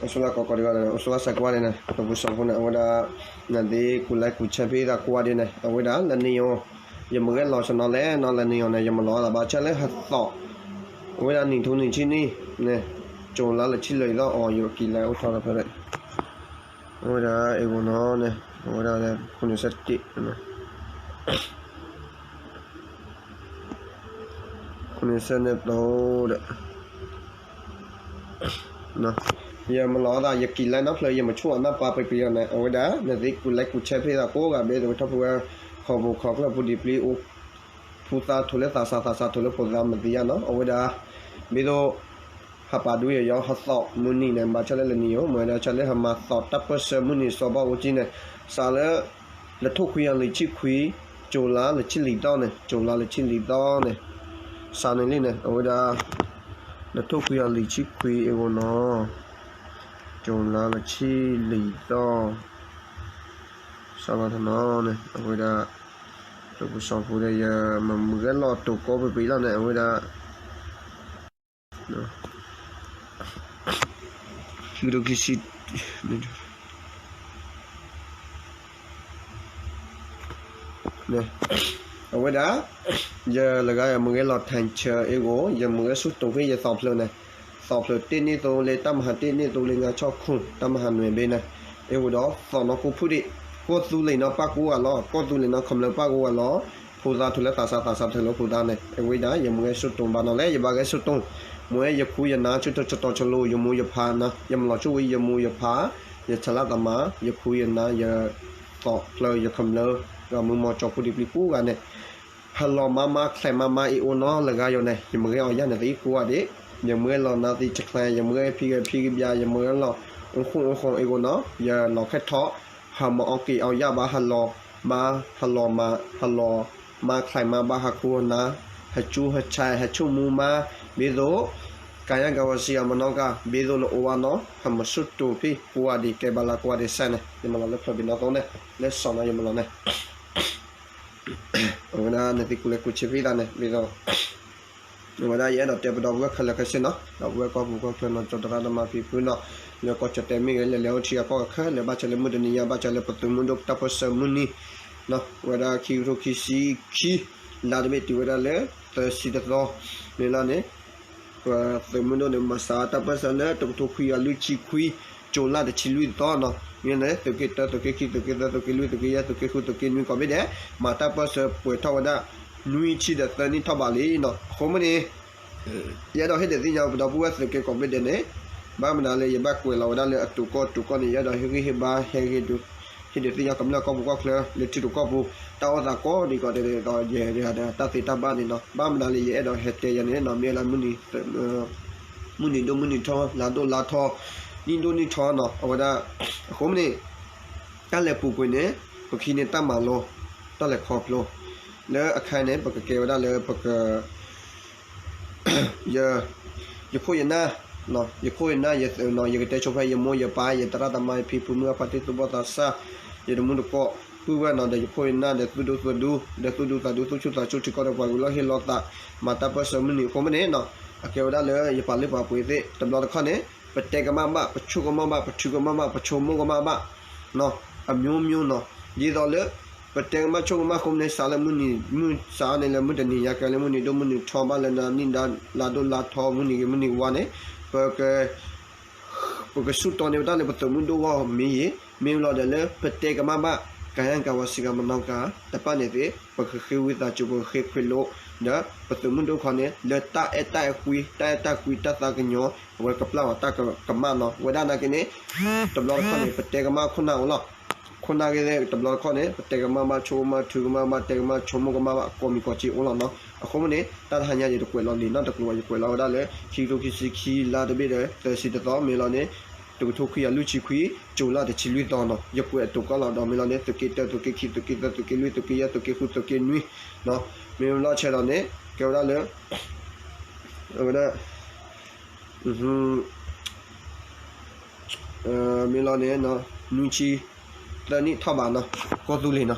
အိၣ်ဆူၣ်လၢကိးကိးဒံးဂၤန့ၣ် အိၣ်ဆူၣ်လၢစဲးကွၢ်ဒ်န့ၣ် ဒီးပူၤစီၤဖိန့ၣ် အဝဲဒၣ် နသ့ကူးlikeကူးshareဖဲသးကွၢ်ဒ်န့ၣ် အဝဲဒၣ်လၢနံၤဧိၤ ယမ့ၢ်ဂဲၤလီၤဆနီၤလဲၣ်နီၤ လၢနံၤဧိၤန့ၣ် ယမ့ၢ်လီၤသးဘၣ်ဆၣ်လၢဟသီၣ် အဝဲဒၣ်နံၣ်ထူနံၣ်ဆံနံၣ်န့ၣ် ကၠိၤလါလၢဆံလၢာ်အံၤသီၣ်အီၤ ယကံးလဲၤအိၣ်ထီၣ်လီၤဖဲ အဝဲဒၣ်အံၤဂီၢ်နီၤန့ၣ် အဝဲဒၣ် ခိၣ်နူာ်ဆၢတ့ၢ် ခိၣ်နူာ်ဆၢန့ၣ်သိးဒီး ယမ့ၢ်လီၤသး ယကံးလဲၤနီတဖျၢၣ် ယမ့ၢ်ဆိၣ်အနၢ်ပာ်ပှဲၤပှဲၤအီၤန့ၣ် အဝဲဒၣ် နသ့ကူးlikeကူးshareဖဲသးကိးဂၤဘ့ၣ် တဝဲထီၣ်ဖိဝဲ ခီၣ်ပူၤခီၣ်ချၢၣ်ဖိဒံးပျံၤအိၣ် ဖိသၣ်ထိးလၢသးစၢ် သးစၢ်ထိးလၢဖိသၣ်မသံယါနီၤ အဝဲဒၣ် ဘ့ၣ်သိး ဟးပာ်ဒူယၤ ဟသီၣ်မုၢ်နံၤန့ၣ် ဘၣ်ဆၣ်လၢလၢနံၤဧိၤ မ့ၢ်ဝဲဒၣ်ဆၣ်လၢဟမၤသီၣ်တၢ်ပၢၢ်ဆၢမုၢ်နံၤစီၤဘၣ်အူကၠံန့ၣ် စးလၢ လၢထိၣ်ခွံအီၤလံာ်ဆံခွံ ကၠိၤလါလၢဆံလံာ်သီၣ်န့ၣ် ကၠိၤလါလၢဆံလံာ်သီၣ်န့ၣ် စးန့ၣ်လံန့ၣ် အဝဲဒၣ် လၢထိၣ်ခွံအီၤလံာ်ဆံခွံအံၤဂီၢ်နီၤ ကၠိၤလါလၢဆံလံာ်သီၣ် စးလီၤတနီၤန့ၣ် အဝဲဒၣ် ဒီးပူၤစီၤဖိဒီး ယမ့ၢ်မုၢ်ဂဲၤလီၤတိၤကိးပှဲၤပှဲၤလီၤန့ၣ် အဝဲဒၣ် ခံကထိခံဆံ အဝဲဒၣ် ယလၢဂၤယမ့ၢ်ဂဲၤလီၤထၣ်ဆၢအံၤဂီၢ် ယမ့ၢ်ဂဲၤဆူတိၤဖဲယသီၣ်ဖျၢၣ်န့ၣ် သီၣ်ဖျၢၣ်တ့ၢ်န့ၢ်သိလၢတၢ်မၤဟးတ့ၢ်န့ၢ်သိလၢငါဆီၣ်ခိၣ် တၢ်မၤဟးနွဲၣ်ဘ့ၣ်န့ၣ် အံၤဂီၢ်ဒီး သီၣ်နီၢ်ကိၢ်ဖုၣ်ဒံး ကီၢ်သူလ့ၤနီၢ်ပၢ်ကိးဂၤလီၤ ကီၢ်သူလ့ၤနီၢ်ခမျၢၢ်ပၢ်ကိးဂၤလီၤ ဖိသၣ်ထိးလၢသးစၢ်သးစၢ်ထိးလၢဖိသၣ်န့ၣ် အဝဲဒၣ် ယမ့ၢ်ဂဲၤဆူတိၤဘၣ်နီၤလဲၣ် ယဘၣ်ဂဲၤဆူတိၤ မ့ၢ်ယခူယနၢ်ဆူတိၤဆတီၤဆလိၤ ယမိၢ်ယပၢ် ယမ့ၢ်လီၤဆူဝဲ ယမိၢ်ယပၢ် ယဆလးသးမါ ယခူယနၢ် ယသီၣ်ဖျၢၣ် ယခမျၢၢ် ဒီးမုၢ်မီၢ်ကၠီဖိဒံးပျံၤကိးဂၤန့ၣ် ဟးလီၤမါမါ ချဲးမါမါ အံၤအိၣ်နီၤလၢဂၤယီၤန့ၣ် ယမ့ၢ်ဂဲၤအီၤယၤန့ၣ်သ့ကိးဂၤဒဲး ယမ့ၢ်ဂဲၤလီၤနါသံတချဲး ယမ့ၢ်ဂဲၤဖံဂဲၤဖံဂဲၤဘျါ ယမ့ၢ်ဂဲၤလီၤ အိၣ်ဃိအိၣ်ဃိအံၤအိၣ်နီၤ ယလီၤခဲထီၣ် ဟးမၤအီၣ်က့ၤအီၣ်ယၤဘၣ် ဟးလီၤမါ ဟးလီၤမါ ဟးလီၤမါချဲးမါဘၣ် ဟးခူဟးနၢ် ဟးကၠူဟးဆဲး ဟးဆိကမိၣ်မါ ဘ့ၣ်သိး ကၤယါကၤဝါစံးဂၤမနီၢ်ကၤ ဘ့ၣ်သိးလၢအိၣ်ဘၣ်နီၤ ဟးမၤဆူတိၤဖဲကိးဂၤဒဲး ကဲဘၣ်လၢကိးဂၤဒဲးစဲးန့ၣ် ယမ့ၢ်လီၤလၢဖျၢၣ်ဘ့ၣ်နီၢ်သိန့ၣ် လၢစီၤနီၤယမ့ၢ်လီၤန့ၣ် အဝဲဒၣ်နသ့ကူးlikeကူးshareဖဲသးန့ၣ် ဘ့ၣ်သိး အဝဲဒၣ်ယအဲၣ်ဒိးတဲပဒီပုၢ်ဝဲၢ်ခဲလၢာ်ခဲဆ့နီၤ ဒီပုၢ်ဝဲၢ်ကီၢ်ပူၤကီၢ်ချၢနီၤ ကၠီၤတရၣ်တမၤဖံးဖုနီၤ လၢကီၢ်ကၠီၣ်တဲာ်မ့ၢ်ဂ့ၤ လၢလဲၤအိၣ်ထံဂၤကီၢ်ဂၤခဲလၢာ် ဘၣ်ဆၣ်လၢမုၢ်တနံၤညါ ဘၣ်ဆၣ်လၢပသုးမုၢ်ဒိၣ်တၢ်ပၢၢ်ဆၢမုၢ်နံၤ ဝဲဒၣ်ခံကထိခံဆံခံ လါတဘ့ၣ်တုၤဝဲဒၣ်လၢ သၢဆံတသီ မ့ၢ်လီၤန့ၣ် ပသုးမုၢ်ဒိၣ်န့ၣ် မၤစးတၢ်ပၢၢ်ဆၢလၢတကထိခွံကယၤလွံၢ်ဆံခွံ ကၠိၤလါတဆံလွံၢ်သီနီၤ မ့ၢ်န့ၣ် သုးက့တၢ သုးက့ခံ သုးက့သၢ သုးက့လွံၢ် သုးက့ယဲၢ် သုးက့ဃု သုးက့နွံ ကိးဘ့ၣ်ဒဲး မၤတၢ်ပၢၢ်ဆၢပှဲၤထီၣ်ဝဲဒၣ် နွံဆံဒီးသၢနံၣ်ထီၣ်ဘးလံနီၤ အဃိမ့ၢ်န့ၣ် ယအဲၣ်ဒိးဟ့ၣ်ဒုးသ့ၣ်ညါပဒီပုၢ်ဝဲၢ်သုးက့ကိးဘ့ၣ်ဒဲးန့ၣ် ဘၣ်မနုၤလၢ ယဘၣ်ကွဲးလီၤဝဲဒၣ်လၢအတိၤကီၢ်တိၤကီၢ်န့ၣ် ယအဲၣ်ဒိးဟ့ၣ်ဂံၢ်ဟ့ၣ်ဘါ ဟဲဂ့ၤဒုး ဟ့ၣ်ဒုးသ့ၣ်ညါကမျၢၢ်ကီၢ်ပူၤကီၢ်ချၢ လၢထံတကီၢ်ပူၤ တၢ်အိၣ်သးကိးဒံးကိးဒဲးဒီး ယဲဒၣ်တၢ်သ့တၢ်ဘၣ်န့ၣ်နီၤ ဘၣ်မနုၤလၢ ယအဲၣ်ဒိးဟဲတဲယၤန့ၣ်နီၤ မ့ၢ်လၢ မုၢ်နံၤဒိၣ်မုၢ်နံၤထီ လါဒိၣ်လါထီ နံၣ်ဒိၣ်နံၣ်ထီနီၤ အဝဲဒၣ် အဃိမ့ၢ်န့ၣ် တၢ်လဲၤပူၤကွံာ်န့ၣ် ပကဟံးန့ၢ်တၢ်မၤလိ တၢ်လဲၤခီဖျိ လၢအခါန့ၣ် ပကကဲဝဲဒၣ်လၢပက ယ ယခိၣ်ယနၢ် ယခိၣ်ယနၢ် ယ ယကတဲဆိဖဲ ယမိၢ်ယပၢ် ယသရၣ်သမါ ယဖံဖုမုၢ်အဖါတံၢ်သူၣ်ဘီၣ်သးစၢ် ယတမူတကိး ပုၢ်ဝဲၢ်နီၤ ဒီးယခိၣ်ယနၢ်ဒီး သူၣ်ဒူသးဒူ ဒီးသူၣ်ဒူသးဒူ သူၣ်ဆူၣ်သးဆူၣ် ထံကီၢ်ဒီးပှၤကလုာ်လီၢ်ဟ့ၣ်လီၤသး မၤတၢ်ပၢၢ်ဆၢမုၢ်နံၤအဃိမ့ၢ်န့ၣ်နီၤ အကဲဝဲဒၣ်လၢယပာ်လုၢ်ပာ်ပှ့ၤသ့ၣ် တဘျီတခီၣ်န့ၣ် ပတဲကမၣ်ဘၣ် ပဆိကမိၣ်ဘၣ် ပထုးကမၣ်ဘၣ် ပဆိကမိၣ်ကမၣ်ဘၣ် အမျိုးမျိုးနီၤ ဒ်သိးလၢ ပတဲကမၣ်ဆိကမိၣ်ကမၣ်အဃိမ့ၢ်န့ၣ် စးလၢမုၢ်နံၤ မုၢ်စးန့ၣ်လၢမုၢ်တနံၤညါကဲလၢမုၢ်နံၤဒိၣ်မုၢ်နံၤထီဘၣ်လၢနၤနံၣ်ဒါလါဒိၣ်လါထီမုၢ်နံၤဂ့ၤမုၢ်နံၤဝါန့ၣ် ပက ပကစူၢ်တီန့ၢ်ဝဲဒၣ်လၢပသုးမုၢ်ဒိၣ်ဂီၢ်မ့ၢ်ဂ့ၤ မ့ၢ်လီၤဒီးလၢပတဲကမၣ်ဘၣ် ကၤယါကၤဝါစံးဂၤမနီၢ်ကၤ တပၣ်န့ၣ်သ့ၣ် ပကဃ့ဝံသးစူၤ ပကဃ့ခွဲးလိာ် ဒီးပသုးမုၢ်ဒိၣ်ခီန့ၣ် လၢတၢ်အဲၣ်တၢ်ကွံ တၢ်အဲၣ်တၢ်ကွံ တၢ်သးကညီၤ အဝဲကပျၢ်အီၤတၢ်ကမၣ်နီၤ ဝဲဒၣ်နာ်က့န့ၣ် တဘျီတခီၣ်န့ၣ် ပတဲကမၣ်ခိၣ်နၢ်အိၣ်လီၤ ခိၣ်နၢ်ဂ့ၤသ့ၣ် တဘျီတခီၣ်န့ၣ် ပတဲကမၣ်ဘၣ် ဆိကမိၣ်ကမၣ် ထုးကမၣ်ဘၣ် တဲကမၣ် ဆိကမိၣ်ကမၣ်ဘၣ် ကိးမံၤကိးကၠ့အိၣ်လီၤနီၤ အဃိမ့ၢ်န့ၣ် တၢ်တဟါညါယတကွဲးလီၤလံာ်နီတကျိၤဘၣ် ယကွဲးလီၤဝဲဒၣ်လၢ ခံကထိခံဆံခံ လါတဘ့ၣ်ဒီး သၢဆံတသီ မ့ၢ်လီၤန့ၣ် တကထိခွံကယၤလွံၢ်ဆံခွံ ကၠိၤလါတဆံလွံၢ်သီနီၤ ယကွဲးအတိၤကီၢ်လီၤဒီး မ့ၢ်လီၤန့ၣ် သုးက့တၢ သုးက့ခံ သုးက့သၢ သုးက့လွံၢ် သုးက့ယဲၢ် သုးက့ဃု သုးက့နွံ မ့ၢ်လီၤဆဲးဒီးန့ၣ် ကဲဝဲဒၣ်လၢ အဝဲဒၣ် မ့ၢ်လီၤန့ၣ် နွံဆံသၢနံၣ်ထီၣ်ဘးနီၤ ကီၢ်သူလ့ၤနီၤ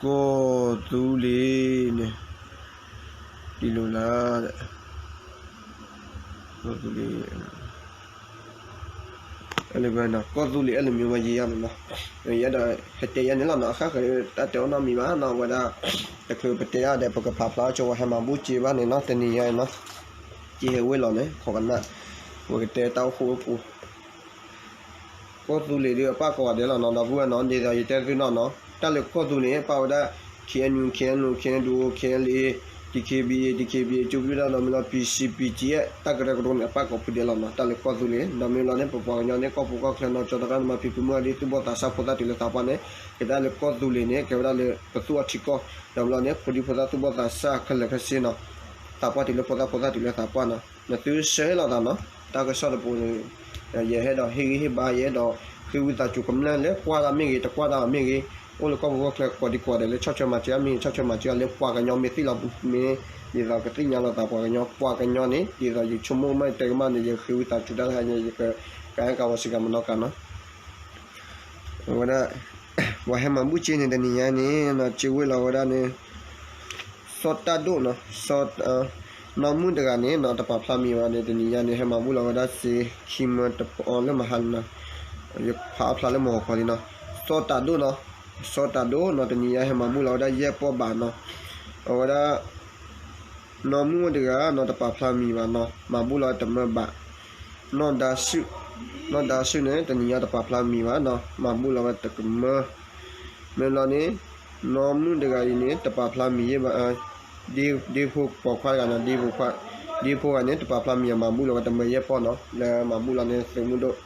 ကီၢ်သူလ့ၤန့ၣ် တံၢ်လိာ်လၢ ကီၢ်သူလ့ၤ လၢကီၢ်သူလ့ၤအဲၣ်လၢမံၤဝဲယံၤယါန့ၣ်နီၤ, ယအဲၣ်ဒိးဟဲတဲယါန့ၣ်လီၤနီၤ, အဃၣ်ဃၢၤတၢ်တဲအိၣ်နီတမံၤဘၣ်နီၤ, အဝဲဒၣ် တချုးပတဲယါဒီး ပကဖးဖျါအီၤကၠိ ပှၤဟဲမၤဘူၣ်စ့ဘၣ်န့ၣ်နီၤ, တနံၤညါနီၤ, ကဟဲဝ့ၢ်လီၤန့ၣ် ခိးကနၣ်, ပကတဲတၢ်အိၣ်ဖှိၣ်အိၣ်ပူၤ ကီၢ်သူလ့ၤဒုးအပၣ်ကိးဂၤဒဲးလီၤနီၤ, ဒီပုၢ်ဝဲၢ်နီၤ, ဒ်သိးယတဲသုနီၤနီၤ, တၢ်လၢကီၢ်သူလ့ၤန့ၣ် ပာ်ဝဲဒၣ် KNU, KNU, KNDO, KNLA, DKBA, DKBA ကၠိဘံၣ်ဒၣ် ဒီးမ့ၢ်လီၤ PC, BGF တၢ်ကရၢကရိန့ၣ် အပၣ်ကိးဖုဒဲးလီၤနီၤ, တၢ်လၢကီၢ်သူလ့ၤ, ဒီးမ့ၢ်လီၤန့ၣ် ပပှၤကညီန့ၣ် ကီၢ်ပူၤကီၢ်ချၢနီၤ, ကၠီတရၣ်န့ၣ် မၤဖံးဖုးမုၢ်ဂၤဒ် သူၣ်ဘီၣ်သးစၢ်ဖိသၣ်တုၤလၢသးပှၢ်န့ၣ်, ကဲဒၣ်လၢကီၢ်သူလ့ၤန့ၣ် ကဲဝဲဒၣ်လၢပသူၣ်အထံကီၢ်, ဒီးမ့ၢ်လီၤန့ၣ် ဖိဒံဖိသၣ်သူၣ်ဘီၣ်သးစၢ်ခဲလၢာ်ခဲဆ့နီၤ, သးပှၢ်တုၤလၢဖိသၣ်ဖိသၣ်တုၤလၢသးပှၢ်နီၤ, နသုဆၢဟ့ၣ်လီၤသးနီၤ, တၢ်ကစီၣ်တပူၤန့ၣ် ယအဲၣ်ဒိးဟ့ၣ်ဂံၢ်ဟ့ၣ်ဘါ, ယအဲၣ်ဒိးဃ့ဝံသးစူၤကမျၢၢ်လၢကွၢ်တၢ်မ့ၢ်ဂ့ၤ တကွၢ်တၢ်မ့ၢ်ဂ့ၤ, အိၣ်လၢကီၢ်ပူၤကီၢ်ချၢကိးဒံကိးဂၤဒဲးလၢ ဆီၣ်ထွဲမၤစၢၤမ့ၢ်ဂ့ၤ ဆီၣ်ထွဲမၤစၢၤလၢပှၤကညီမ့ၢ်သ့ၣ်လီၤပူၤမ့ၢ်, ဒ်သိးကသ့ၣ်ညါလိာ်သးပှၤကညီ, ပှၤကညီန့ၣ် ဒ်သိးယဆိကမိၣ်မ့ၢ်တဲကမၣ်န့ၣ် ယဃ့ဝံသးစူၤတၢ်တဟါညါ ယကကါဟဲကၤဝီၤစ့ကၤမနီကၤနီၤ အဝဲဒၣ် ပှၤဟဲမၤဘူၣ်စ့န့ၣ် တနံၤညါန့ၣ် စ့ဝ့ၢ်လီၤဝဲဒၣ်န့ၣ် စီၤတၢ်ဒိၣ်နီၤ, နီၢ်မုၣ်တဂၤန့ၣ်နီၤ တပာ်ဖျါမံၤဘၣ်န့ၣ် တနံၤညါန့ၣ် ဟဲမၤဘူၣ်လီၤဝဲဒၣ်စ့ခံမၢတပအီလၢမဟါန့ၣ်နီၤ, ယဖးအဖျါလၢမဟီၣ်ခီလံနီၤ, စီၤတၢ်ဒိၣ်နီၤ, စီၤတၢ်ဒိၣ်နီၤ တနံၤညါဟဲမၤဘူၣ်လီၤဝဲဒၣ်ယဲၢ်ပီၢ်ဘးနီၤ, အဝဲဒၣ် နီၢ်မုၣ်တဂၤနီၤ တပာ်ဖျါမံၤဘၣ်နီၤ မၤဘူၣ်လီၤဝဲတမၢဘး, နီၢ်ဒါစုၣ်, နီၢ်ဒါစုၣ်န့ၣ် တနံၤညါတပာ်ဖျါမံၤဘၣ်နီၤ မၤဘူၣ်လီၤဝဲတကမၢ, မ့ၢ်ဘျီန့ၣ် နီၢ်မုၣ်တဂၤအံၤန့ၣ် တပာ်ဖျါမံၤယဲၢ်ဘၣ်, ဒ့ဖိပိာ်ခွါတဂၤနီၤ ဒ့ဖိခွါ, ဒ့ဖိဂၤန့ၣ် တပာ်ဖျါမံၤ မၤဘူၣ်လီၤဝဲတမၢယဲၢ်ပီၢ်နီၤ လၢမၤဘူၣ်လီၤန့ၣ် သုးမုၢ်ဒိၣ်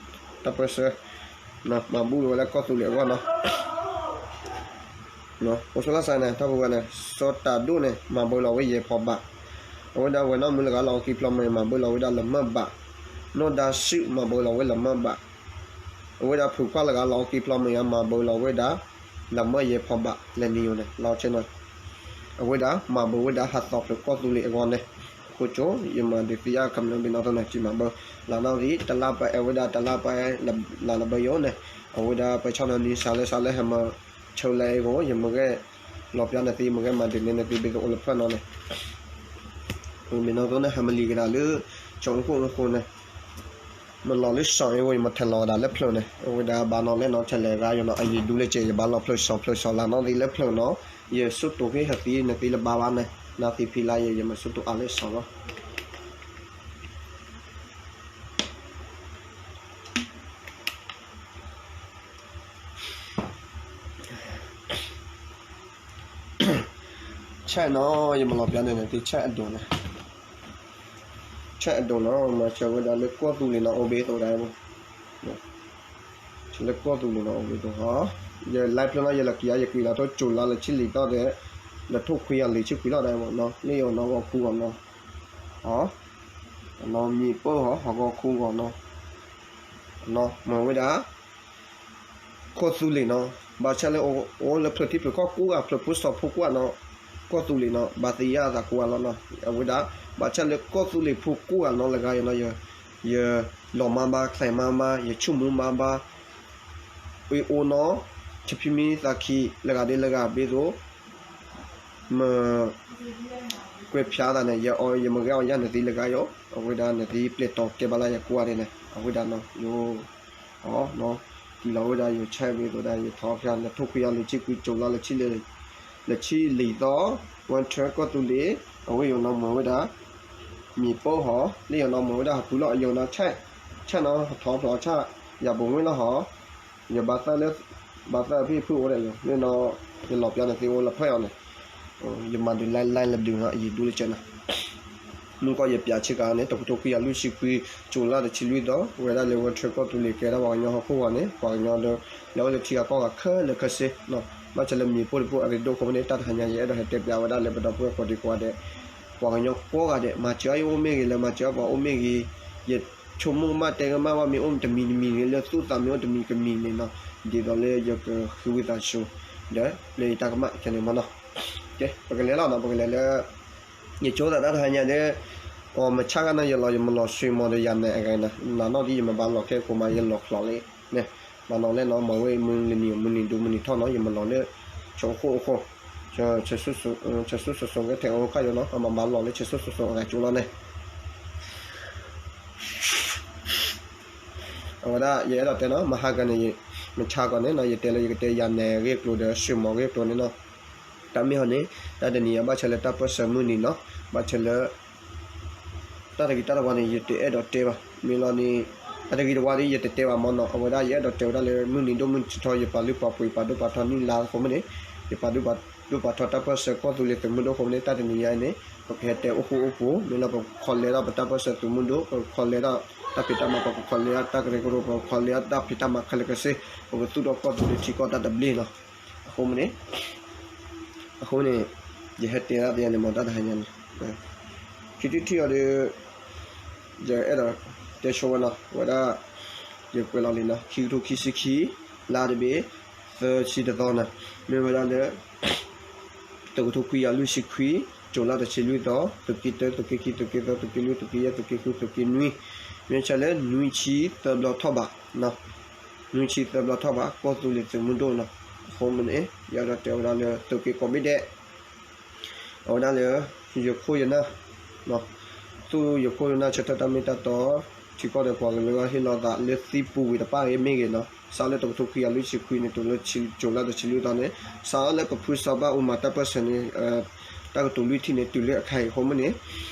တၢ်ပၢၢ်ဆၢ မၤဘူၣ်လီၤဝဲလၢကီၢ်သူလ့ၤအဂီၢ်နီၤ အိၣ်ဆိလၢစးန့ၣ် တၢ်ပဝဲန့ၣ် စီၤတၢ်ဒိၣ်န့ၣ် မၤဘၢလီၤဝဲယဲၢ်ဖီဘး, အဝဲဒၣ်ဝဲနီၢ်မုၣ်လၢဂၤလီၤအီကံဖျီမ့ၢ် မၤဘၢလီၤဝဲဒၣ်လၢမၢဘး, နီၢ်ဒါစုၣ် မၤဘၢလီၤဝဲလၢမၢဘး, အဝဲဒၣ်ဖုခွါလၢဂၤလီၤအီကံဖျီမ့ၢ် မၤဘၢလီၤဝဲဒၣ် လၢမၢယဲၢ်ဖီဘး လၢနံၤယိၤန့ၣ် လီၤဆဲနီၤ အဝဲဒၣ်မၤဘၢဝဲဒၣ်ဟးသီဖျၢၣ်ကီၢ်သူလ့ၤအဂီၢ်န့ၣ်, အဃိကၠိ ယမၤဒုးသ့ၣ်ညါကမျၢၢ်ဘ့ၣ်နီၣ်သိးန့ၣ် စံးမၤဘၢ, လၢနီၣ်ဂံၢ် တလါပှဲၤ အဝဲဒၣ်တလါပှဲၤ လၢလၢဘၢယိၤန့ၣ်, အဝဲဒၣ်ပဆၣ်နီၤနံၤစးလၢစးလၢဟဲမၤ ဆၢလၢအဂီၢ် ယမ့ၢ်ဂဲၤလီၤပျါနသ့ မ့ၢ်ဂဲၤမၤဒုးနဲနသ့ ဘ့ၣ်သိးအိၣ်လၢဖျၢၣ်နီၤန့ၣ်, ဘ့ၣ်နီၣ်သိးန့ၣ် ဟဲမၤလံၤကဒါလၢ ကၠိအခိၣ်အဃိန့ၣ် မၤလီၤလၢစီၤအ့ဂီၢ် ယမၤထဲးလီၤကဒါလၢဖျၢၣ်န့ၣ်, အဝဲဒၣ်ဘၣ်နီၤလဲၣ်နီၤ ထဲးလီၤဂၤယိၤနီၤ အယံၤဒူလၢကဲ ယဘၣ်လီၤဖျၢၣ်စီၤဖျၢၣ်စီၤလၢနီၣ်သ့လၢဖျၢၣ်နီၤ, ယဆိတိာ်ဖဲဟဲသံနသ့လၢဘါဘၣ်န့ၣ်, နသ့ဖံလါယဲ ယမၤဆိတိာ်အါလၢစီၤလီၤ. ဆဲးနီၤ ယမၤလီၤပျါန့ၣ် နသ့ဆဲးအဒိၣ်န့ၣ်, ဆဲးအဒိၣ်နီၤ မၤစၢၤဝဲဒၣ်လၢကီၢ်သူလ့ၤနီၤ အိၣ်ဘ့ၣ်သိးဒၣ်, လၢကီၢ်သူလ့ၤနီၤ အိၣ်ဘ့ၣ်သိးဟီ, ယလဲၤဖျၢၣ်နီၤ ယလီၤက့ၤယက့ၤလီၤထိၣ်ကၠိလါလၢဆံလံာ်သီဒီး, လၢထိၣ်ခွံယၤလံာ်ဆံခွံလီၤဒၣ်မနီၤ လၢယနီၤဂီၤခူဂီၤနီၤ, ဟီ, နီၤမံၤပၢၢ်ဟီ ဟီဂီၤခူဂီၤနီၤ, နီၤမၤဝဲဒၣ် ကီၢ်သူလ့ၤနီၤ, ဘၣ်ဆၣ်လၢအိၣ်လၢဖျၢၣ်ထံဖျၢၣ်ကီၢ်ကိးဂၤ ဖျၢၣ်ဖိစီၤဖိကိးဂၤနီၤ, ကီၢ်သူလ့ၤနီၤ ဘၣ်သ့ၣ်ညါအသးကိးဂၤလီၤနီၤ, အဝဲဒၣ် ဘၣ်ဆၣ်လၢကီၢ်သူလ့ၤဖိကိးဂၤနီၤ လၢဂၤယနီၤ ယလီၤမါဘၣ် ချဲးမါဘၣ် ယဆိကမိၣ်မါဘၣ်, အ့ၣ်အိနီၤ, ဆဖံမံသးခံ လၢဂၤဒ်လၢဂၤဘ့ၣ်သိး မ့ၢ်ကွဲးဖျါသးန့ၣ် ယမ့ၢ်ဂဲၤအီၤယၤနသ့လၢဂၤယိၤ, အဝဲဒၣ်နသ့ပျဲၢ်တီၤကဲဘၣ်လၢယကိးဂၤဒဲးန့ၣ် အဝဲဒၣ်နီၤ ယိၤ အီၤနီၤ, တံၢ်လီၤဝဲဒၣ်ယိၤဆဲးဘ့ၣ်သိးဒၣ် ယထီၣ်ဖၠါလၢထိၣ်ခွံယၤလံာ်ဆံခွံ ကၠိလါလၢ လၢဆံလံာ်သီ, ဝဲထၢကီၢ်သူလ့ၤ, အဝဲယိၤနီၤမၤဝဲဒၣ် မံၤပိၢ်ဟီ, လၢယိၤနီၤမၤဝဲဒၣ်ဟးဖုလီၤ ယိၤနီၤဆဲး, ဆဲးနီၤထီၣ်ဖျိးဆၣ်, ယၤဘိးမုၢ်လီၤဟီ, ယဘၣ်သၣ်လၢ ဘၣ်သၣ်ဖံဖုအိၣ်ဒၣ်ယိၤ လၢနီၤ ယလီၤပျါနသ့အိၣ်လၢဖျၢၣ်အီၤန့ၣ်, ယမၤဒုးလဲလဲလၢဒုးနီၤ အယံၤဒူလၢကဲနီၤ မုၢ်ကီၢ်ယပျးဆ့ကၤန့ၣ် တကထိခွံယၤလွံၢ်ဆံခွံ ကၠိလါတဆံလွံၢ်သီ ဝဲဒၣ်လၢဝဲထၢကီၢ်သူလ့ၤကဲဒၣ်ပှၤကညီဟီၣ်ခိၣ်ဂီၤန့ၣ် ပှၤကညီဒီး လဲၤအိၣ်လၢထံဂၤကီၢ်ဂၤခဲလၢာ်ခဲဆ့, ဘၣ်ဆၣ်လၢမံၤပိၢ်တပိၢ်အရ့ဒိၣ်အဃိန့ၣ် တၢ်တဟါညါယအဲၣ်ဒိးဟဲတဲပျးဝဲဒၣ်လၢပဒီပုၢ်ဝဲၢ်ကိးဒံကိးဂၤဒဲး, ပှၤကညီကိးဂၤဒဲး မၤစၢၤအီၤအိၣ်မ့ၢ်ဂ့ၤ လၢမၤစၢၤအီၤပှၤအိၣ်မ့ၢ်ဂ့ၤ, ယဆိကမိၣ်ကမၣ်တဲကမၣ်ဘၣ်မ့ၢ်အိၣ်တမံၤတမံၤန့ၣ် လၢသူၣ်သးမ့ၢ်အိၣ်တမံၤတမံၤန့ၣ်နီၤ, ဒ်သိးလၢယကဃုဝံသးစူၤ ဒီးလၢယတၢ်ကမၣ်ခဲန့ၣ်မနီၤ, ပကလဲၤလီၤနီၤ ပကလဲၤလၢ ယကၠိသးတၢ်တဟါညါဒီး အီၤမဆါဂၤနီၤ ယလီၤ ယမၤလီၤဆွံမီၤဒီးယၤနဲၣ်အဂၤနီၤ နနီၢ်ဒ်ယမၤဘၣ်လီၤခဲကိးမး ယလီၤချီးလံန့ၣ်, မၤနီၤလဲၣ်နီၤ မၤဝဲမုၢ်နံၤနံၤ မုၢ်နံၤဒိၣ်မုၢ်နံၤထီၣ်နီၤ ယမၤလီၤလၢ ဆိးခိၣ်အခိၣ်, ဆၢစိၤစိၤကဲထဲးအိၣ်ခါယိနီၤ အမၤဘၣ်လီၤလၢဆၢစိၤစိၤစိၤအဂၤကၠိလီၤန့ၣ် အဝဲဒၣ်ယအဲၣ်ဒိးတဲနီၤ မဟါကန့ၣ် မဆါကီးန့ၣ်နီၤ ယတဲလၢယကတဲယၤနဲၣ်ဂ့ၢ်ကျိၤဒီး စှ့ၣ်မီၤဂ့ၢ်ကျိၤန့ၣ်နီၤ တၢ်မ့ၢ်ဟီန့ၣ် တၢ်တနံၤအံၤဘၣ်ဆၣ်လၢတၢ်ပၢၢ်ဆၢမုၢ်နံၤနီၤ ဘၣ်ဆၣ်လၢ တၢ်တဂ့ၤတၢ်တဝါန့ၣ် ယတအဲၣ်ဒိးတဲဘၣ်. မ့ၢ်လီၤန့ၣ် တၢ်တဂ့ၤတဝါဒီး ယတတဲဘၣ်မ့ၢ်နီၤ. အဝဲဒၣ်ယအဲၣ်ဒိးတဲဝဲဒၣ်လၢ မုၢ်နံၤဒိၣ်မုၢ်နံၤထီ ယပာ်လုၢ်ပာ်ပှ့ၤ ယပာ်ဒိၣ်ပာ်ထီနံၣ်လါအဃိမ့ၢ်န့ၣ် ယပာ်ဒိၣ်ပာ်ထီတၢ်ပၢၢ်ဆၢကီၢ်သူလ့ၤသုးမုၢ်ဒိၣ်အဃိမ့ၢ်န့ၣ် တၢ်တနံၤညါအံၤန့ၣ် ပကဟဲတဲအိၣ်ဃူအိၣ်ဖိး မ့ၢ်လီၤပကခီလဲထီၣ်ပတၢ်ပၢၢ်ဆၢသုးမုၢ်ဒိၣ် ပကခီလဲထီၣ်တၢ်ဖံးတၢ်မၤ ပကခီလဲထီၣ်တၢ်ကရၢကရိ ပကခီလဲထီၣ်တၢ်ဖံးတၢ်မၤခဲလၢာ်ခဲဆ့ ပကသူၣ်ထီၣ်ကီၢ်သူလ့ၤထံကီၢ်တၢ်သဘျ့နီၤ. အဃိမ့ၢ်န့ၣ် အဃိန့ၣ် ယဟဲတဲဒၣ်သ့ၣ်ညါန့ၣ်မ့ၢ်တၢ်တဟါညါန့ၣ် ခံထံၣ်ထံၣ်အီၤဒီး ယအဲၣ်ဒိးတဲဆိဝဲနီၤ အဝဲဒၣ် ယကွဲးလီၤလံနီၤ ခံကထိခံဆံခံ လါတဘ့ၣ် သၢဆံတသီနီၤ မ့ၢ်ဝဲဒၣ်လၢ တကထိခွံကယၤလွံၢ်ဆံခွံ ကၠူၤလါတဆံလွံၢ်သီ သုးက့တၢ သုးက့ခံ သုးက့သၢ သုးက့လွံၢ် သုးက့ယဲၢ် သုးက့ဃု သုးက့နွံ မ့ၢ်ဆၣ်လၢနွံဆံသၢဘျီထီၣ်ဘး နွံဆံသၢဘျီထီၣ်ဘး ကီၢ်သူလ့ၤသုးမုၢ်ဒိၣ်နီၤ. အဃိမ့ၢ်န့ၣ် ယအဲၣ်ဒိးတဲဝဲဒၣ်လၢသုးက့ကိးဘ့ၣ်ဒဲး အဝဲဒၣ်လၢ ယခိၣ်ယနၢ် သူၣ်ယခိၣ်ယနၢ်ဆၢထၢၣ်တၢ်မ့ၢ်တၢ်တီ ထံကီၢ်ဒီးပှၤကလုာ်ဟ့ၣ်လီၤသးလၢသံပူၤဝံၤတဖၣ်အံၤမ့ၢ်ဂ့ၤနီၤ စးလၢတကထိခွံကယၤလွံၢ်ဆံခွံန့ၣ် တုၤလၢကၠူၤလါတဆံလွံၢ်သီန့ၣ် စးလၢပဖုစီၤဘၣ်အူမၤတၢ်ပၢၢ်ဆၢန့ၣ် တၢ်ကတိၤလွံၢ်ထံၣ်န့ၣ် တုၤလၢအခါအံၤအဃိမ့ၢ်န့ၣ်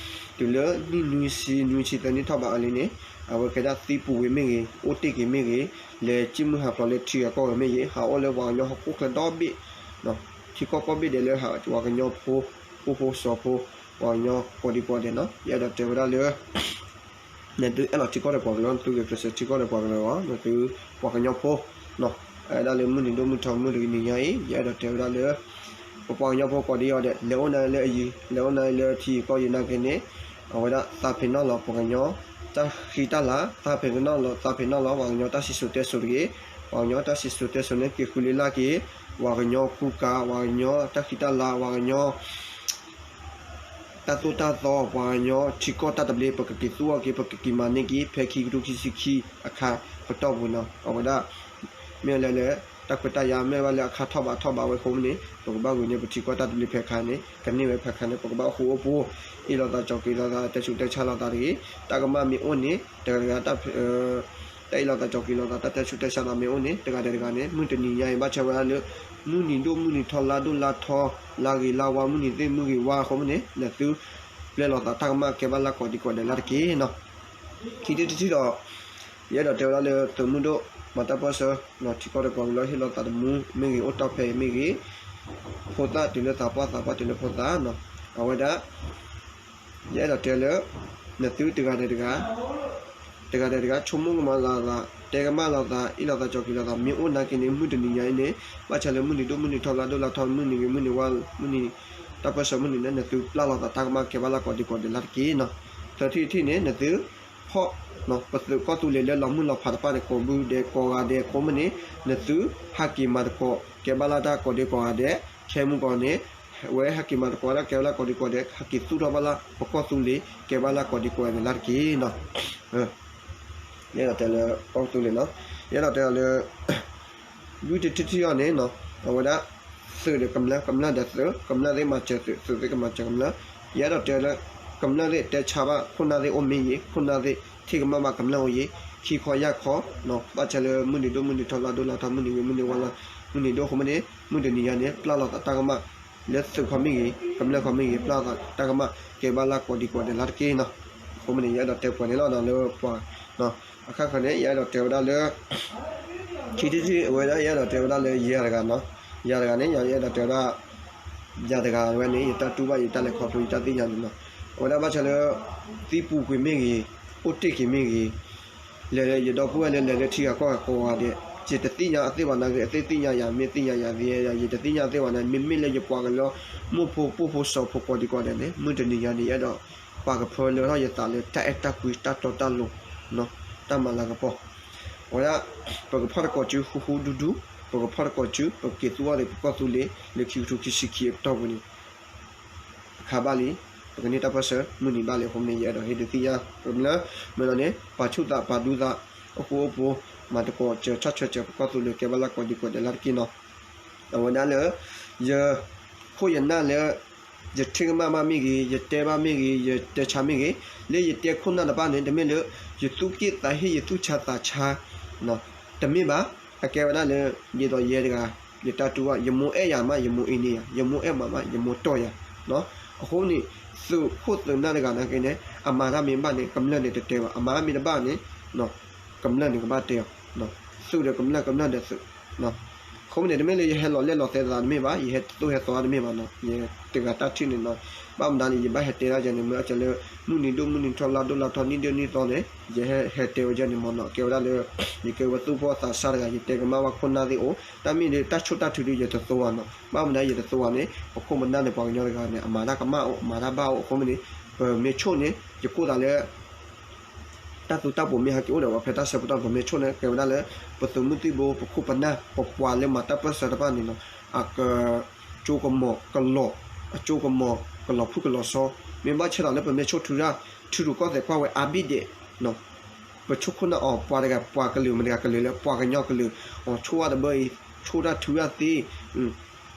တုၤလၢနံၣ်နွံဆံ နွံဆံသၢနံၣ်ထီၣ်ဘးအလံန့ၣ် အဝဲကဲဒၣ်သံပူၤဝံၤမ့ၢ်ဂ့ၤ အိၣ်တ့ၢ်က့ၤမ့ၢ်ဂ့ၤ လဲၤစံၣ်မုၢ်ဟးဖျိးလၢထံဂၤကီၢ်ဂၤမ့ၢ်ဂ့ၤ ဟးအိၣ်လၢပှၤကညီဟီၣ်ခိၣ်ချၢဒီဘ့ၣ် ထံကီၢ်ကိးဘ့ၣ်ဒဲးလၢပှၤကညီဖိ အိၣ်ဖိစီၤဖိ ပှၤကညီကိးဒံကိးဒဲးနီၤ ယအဲၣ်ဒိးတဲဝဲဒၣ်လၢ နသုအဲၣ်လီၤထံကီၢ်ဒီးပှၤကလုာ် နသုဂဲၤကျဲးစၢးထံကီၢ်ဒီးပှၤကလုာ်အဂီၢ် နသုပှၤကညီဖိနီၤ အဲၣ်ဒၣ်လၢမုၢ်နံၤဒိၣ်မုၢ်ထီမုၢ်တနံၤညါအံၤ ယအဲၣ်ဒိးတဲဝဲဒၣ်လၢ ပပှၤကညီဖိကိးဒံကိးဒဲး လဲၤအိၣ်နၤလၢအယံၤ လဲၤအိၣ်နၤလၢထံယံၤကီၢ်ယံၤနာ်က့န့ၣ် အဝဲဒၣ်သးပ့ၤနီၣ်လီၤပှၤကညီ တၢ်ဃံတၢ်လၤ သးပ့ၤနီၣ်လီၤ သးပ့ၤနီၣ်လီၤ ပှၤကညီတၢ်စံၣ်စိၤတဲစိၤတဂ့ၤ ပှၤကညီတၢ်စံၣ်စိၤတဲစိၤန့ၣ် က့ၤဃုလ့လၢက့ၤ ပှၤကညီကူကၤ ပှၤကညီတၢ်ဃံတၢ်လၤ ပှၤကညီ တၢ်သိၣ်တၢ်သီ ပှၤကညီထံကီၢ်တၢ်သဘျ့ ပကက့ၤသူအီၤက့ၤ ပကက့ၤမၤန့ၢ်က့ၤ ဖဲခံကထိခံဆံခံအခါပတီၢ်ပူၤနီၤ အဝဲဒၣ် မ့ၢ်လၢလၢ တၢ်ခွဲးတၢ်ယာ်မ့ၢ်ဘၣ်လၢအခါထီၣ်ဘးထီၣ်ဘးဝဲအဃိမ့ၢ်န့ၣ် ပကဘၣ်ဂုာ်န့ၢ်ပထံကီၢ်တၢ်သဘျ့ဖဲခါန့ၣ် ကန့ၢ်ဝဲဖဲခါန့ၣ် ပကဘၣ်အိၣ်ဃူအိၣ်ဖိး အ့ၣ်လိာ်သးကၠီၤက့ၤလိာ်သး တဲဆူးတဲဆါလိာ်သးတဂ့ၤ တၢ်ကမၣ်မ့ၢ်အိၣ်န့ၣ် တဂၤတဂၤ တၢ်အ့ၣ်လိာ်သးကၠီၤက့ၤလိာ်သး တၢ်တဲဆူးတဲဆါသးမ့ၢ်အိၣ်န့ၣ် တဂၤဒီးတဂၤန့ၣ် မုၢ်တနံၤညါအံၤ ဘၣ်ဆၣ်ဝဲဒၣ်လၢ မုၢ်နံၤဒိၣ်မုၢ်နံၤထီ လါဒိၣ်လါထီ လါဂ့ၤလါဝါ မုၢ်နံၤသ့ၣ်မုၢ်ဂ့ၤဝါအဃိမ့ၢ်န့ၣ် နသု ပျဲလိာ်သးတၢ်ကမၣ်ကဲဘၣ်လၢကိးဒံကိးဒဲးလၢတက့ၢ်နီၤ ခံထံၣ်တထံၣ်ဒီး ယအဲၣ်ဒိးတဲဝဲဒၣ်လၢသုးမုၢ်ဒိၣ် မၤတၢ်ပၢၢ်ဆၢ ထံကီၢ်ဒီးပှၤကလုာ်ဟ့ၣ်လီၤသးသမူမ့ၢ်ဂ့ၤ အိၣ်တီၢ်ဖဲအံၤမ့ၢ်ဂ့ၤ ဖိသၣ်တုၤလၢသးပှၢ် သးပှၢ်တုၤလၢဖိသၣ်နီၤ အဝဲဒၣ် ယအဲၣ်ဒိးတဲလၢ နသုတဂၤဒီးတဂၤ တဂၤဒီးတဂၤ ဆိကမိၣ်ကမၣ်လိာ်သး တဲကမၣ်လိာ်သး အ့ၣ်လိာ်သးကၠီၤက့ၤလိာ်သး မ့ၢ်အိၣ်နာ်က့န့ၣ် မုၢ်တနံၤညါအံၤန့ၣ် ဘၣ်ဆၣ်လၢမုၢ်နံၤဒိၣ်မုၢ်နံၤထီ လါဒိၣ်လါထီ မုၢ်နံၤဂ့ၤ မုၢ်နံၤဝါ မုၢ်နံၤ တၢ်ပၢၢ်ဆၢမုၢ်နံၤန့ၣ် နသုပျၢ်လိာ်သးတၢ်ကမၣ်ကဲဘၣ်လၢကိးဒံကိးဒဲးလၢတက့ၢ်နီၤ သၢထံၣ်တထံၣ်န့ၣ် နသု ဖီၣ် ပသုးကီၢ်သူလ့ၤလၢလီၤမုၢ်လီၤဖးတဖၣ်န့ၣ် ကိးဘုဒဲးကိးဂၤဒဲးအဃိမ့ၢ်န့ၣ် နသု ဟးက့ၤမၤသကိး ကဲဘၣ်လၢတၢ်ကိးဒံကိးဂၤဒဲး ခဲမုၢ်ကီးန့ၣ် ဝဲဟဲက့ၤမၤသကိးတၢ်ကဲဘၣ်လၢကိးဒံကိးဒဲး ဟဲက့ၤသူၣ်ထီၣ်ဘၣ်လၢပကီၢ်သူလ့ၤ ကဲဘၣ်လၢကိးဒံကိးဒဲးလၢတက့ၢ်နီၤ ယအဲၣ်ဒိးတဲလၢကီၢ်သူလ့ၤနီၤ ယအဲၣ်ဒိးတဲလၢ လွံၢ်ထံၣ်တထံၣ်အံၤန့ၣ်နီၤ အဝဲဒၣ် သုးဒီးကမျၢၢ် ကမျၢၢ်ဒီးသုး ကမျၢၢ်သ့ၣ်မၤစၢၤသုး သုးသ့ၣ်ကမၤစၢၤကမျၢၢ် ယအဲၣ်ဒိးတဲလၢ ကမျၢၢ်သ့ၣ်တဲဆါဘၣ် ခိၣ်နၢ်သ့ၣ်အိၣ်မ့ၢ်ဂ့ၤ ခိၣ်နၢ်သ့ၣ်ထံၣ်ကမၣ်ဘၣ်ကမျၢၢ်အိၣ်ဂ့ၤ ခံခီယၢ်ခီ ဘၣ်ဆၣ်လၢမုၢ်နံၤဒိၣ်မုၢ်နံၤထီ လါဒိၣ်လါထီ မုၢ်နံၤဂ့ၤ မုၢ်နံၤဝါ မုၢ်နံၤဒိၣ်အဃိမ့ၢ်န့ၣ် မုၢ်တနံၤညါန့ၣ် ပျၢ်လိာ်သးတၢ်ကမၣ် လၢသုးခီမ့ၢ်ဂ့ၤ ကမျၢၢ်ခီမ့ၢ်ဂ့ၤ ပျၢ်လိာ်သးတၢ်ကမၣ် ကဲဘၣ်လၢကိးဒံကိးဒဲးလၢတက့ၢ်နီၤ အဃိမ့ၢ်န့ၣ် ယအဲၣ်ဒိးတဲပှဲၤန့ၣ်လီၤနီၤ လၢပှၤ အခါခီန့ၣ် ယအဲၣ်ဒိးတဲဝဲဒၣ်လၢ ခံထံၣ်တထံၣ်အဝဲဒၣ် ယအဲၣ်ဒိးတဲဝဲဒၣ်လၢယၤတဂၤနီၤ ယၤတဂၤန့ၣ် ယအဲၣ်ဒိးတဲဝဲဒၣ် ယၤတဂၤဝဲန့ၣ် ယတၢ်တူၢ်ဘၣ် ယတၢ်လဲၤခီဖျိ ယတၢ်သ့ၣ်ညါန့ၣ်နီၤ အဝဲဒၣ်ဘၣ်ဆၣ်လၢ သံပူၤကွံာ်မ့ၢ်ဂ့ၤ အိၣ်တ့ၢ်က့ၤမ့ၢ်ဂ့ၤ လဲၤလၢယဒီပုၢ်ဝဲၢ်လၢလဲၤလၢထံဂၤကီၢ်ဂၤကိးဂၤဒဲး ယတသ့ၣ်ညါအသ့ၣ်ဘၣ်နာ်က့ အသ့ၣ်သ့ၣ်ညါယၤ မ့ၢ်သ့ၣ်ညါယၤသ့ယၤ ယတသ့ၣ်ညါအသ့ၣ်ဘၣ်နာ် မ့မ့ၢ်လၢယပှၤကလုာ် မိၢ်ဖိပၢ်ဖိစီၤဖိကိးဒံကိးဒဲးန့ၣ် မုၢ်တနံၤညါန့ၣ် ယအဲၣ်ဒိး ပာ်ကဖၢလၢထီၣ်ယသးလၢတၢ်အဲၣ်တၢ်ကွံ တၢ်တီတၢ်လိၤ တၢ်မၤလၤကပီၤ အဝဲဒၣ် ပကဖီၣ်သကိးစုဃူဃူဒူဒူ ပကဖီၣ်သကိးစု ပကက့ၤသူအီၤဒီးပကီၢ်သူလ့ၤ လၢခံကထိခံဆံခံအပတီၢ်ပူၤန့ၣ် အခါဘၣ်လံ ပကန့ၢ်တၢ်ပၢၢ်ဆၢမုၢ်နံၤဘၣ်လံအဃိန့ၣ် ယအဲၣ်ဒိးဟ့ၣ်ဒုးသ့ၣ်ညါ ပမ့ၢ်လၢ မ့ၢ်လီၤန့ၣ် ပာ်ဆူၣ်သးပာ်ဒူသး အိၣ်ဃူအိၣ်ဖိး မၤသကိးစၢၤဆီၣ်ထွဲစၢၤပကီၢ်သူလ့ၤကဲဘၣ်လၢကိးဒံကိးဒဲးလၢတက့ၢ်နီၤ အဝဲဒၣ်လၢ ယ ခိၣ်ယနၢ်လၢ ယထံၣ်ကမၣ်ဘၣ်မ့ၢ်ဂ့ၤ ယတဲဘၣ်မ့ၢ်ဂ့ၤ ယတဲဆါမ့ၢ်ဂ့ၤ လၢယတဲခိၣ်နၢ်တဖၣ်န့ၣ် တမ့ၢ်လၢ ယသူၣ်က့ၣ်သးဟ့ ယသူၣ်ဆါသးဆါ တမ့ၢ်ဘၣ်. အကဲဝဲဒၣ်လၢ ဒ်သိးယဲတဂၤ ယတၢ်တူၢ်ဘၣ် ယမိၢ်အဲၣ်ယၤမး ယမိၢ်အ့န့ယၤ ယမိၢ်အဲၣ်မးမး ယမိၢ်တီၢ်ယၤ. အဃိန့ၣ် သုးခိၣ်သုးနၢ်တဂၤနာ်က့န့ၣ် အမၤတၢ်မ့ၢ်ဘၣ်န့ၣ် ကမျၢၢ်န့ၣ်တတဲဘၣ် အမၤတၢ်မ့ၢ်တဘၣ်န့ၣ် ကမျၢၢ်န့ၣ်ကဘၣ်တဲအီၤ. သုးဒီးကမျၢၢ် ကမျၢၢ်ဒီးသုး အဃိန့ၣ် တမ့ၢ်လၢယဟဲလီၤလဲၣ်လီၤသဲသးတမ့ၢ်ဘၣ် ယဟဲသိၣ်ဟဲသီတမ့ၢ်ဘၣ်နီၤ ယတဂၤတၢ်ထံၣ်န့ၣ်နီၤ ဘၣ်မနုၤန့ၣ် ယဘၣ်ဟဲတဲဒၣ်ယဲန့ၣ် မ့ၢ်အကဲလၢ မုၢ်နံၤဒိၣ်မုၢ်နံၤထီ လါဒိၣ်လါထီ နံၣ်ဒိၣ်နံၣ်သီန့ၣ် ယဟဲဟဲတဲဝဲယဲန့ၣ်မ့ၢ်နီၤ ကဲဝဲဒၣ်လၢ ယကဲဝဲသူၣ်ဘီၣ်သးစၢ်တဂၤ ယတဲကမၣ်ဘၣ်ခိၣ်နၢ်သ့ၣ်အိၣ် တၢ်မ့ၢ်ဒ်တၢ်ဆိၣ်တၢ်ထုးဒ်ယတသိးဘၣ်နီၤ ဘၣ်မနုၤယတသိးဘၣ်န့ၣ် ပခိၣ်ပနၢ်န့ၣ် ပှၤကညီတဂၤန့ၣ် အမၤတၢ်ကမၣ်အိၣ် အမၤတၢ်ဘၣ်အိၣ် အဃိမ့ၢ်န့ၣ် ပမ့ၢ်ဆိၣ်န့ၣ် ယကိၢ်သးလၢ တၢ်သူတၢ်ပှိၤမ့ၢ်ဟဲက့ၤအိၣ်ဒီးပှၤဖဲတၢ်ဆၢကတီၢ် ပမ့ၢ်ဆိၣ်န့ၣ် ကဲဝဲဒၣ်လၢ ပသုးမုၢ်သံၣ်ဘိ ပခိၣ်ပနၢ် ပပှၤလၢမၤတၢ်ပၢၢ်ဆၢတဖၣ်န့ၣ်နီၤ အက ကၠိကမီၤကလီၤ အကၠိကမီၤကလီၤဖုၣ်ကလီၤစီ မ့ၢ်ဘၣ်ဆၣ်ဒီးလၢပမ့ၢ်ဆိၣ်ထုးတၢ် ထုးထူၣ်ကီၢ်သဲးကွၢ်ဝဲအါဘ့ၣ်ဒဲး ပဆိၣ်ခိၣ်နၢ်အီၤ ပှၤတဂၤပှၤကလုာ်မတဂၤကလုာ်လၢ ပှၤကညီကလုာ် အီၤဆိၣ်ဝဲတဘျီအံၤ ဆိၣ်တၢ်ထုးတၢ်သ့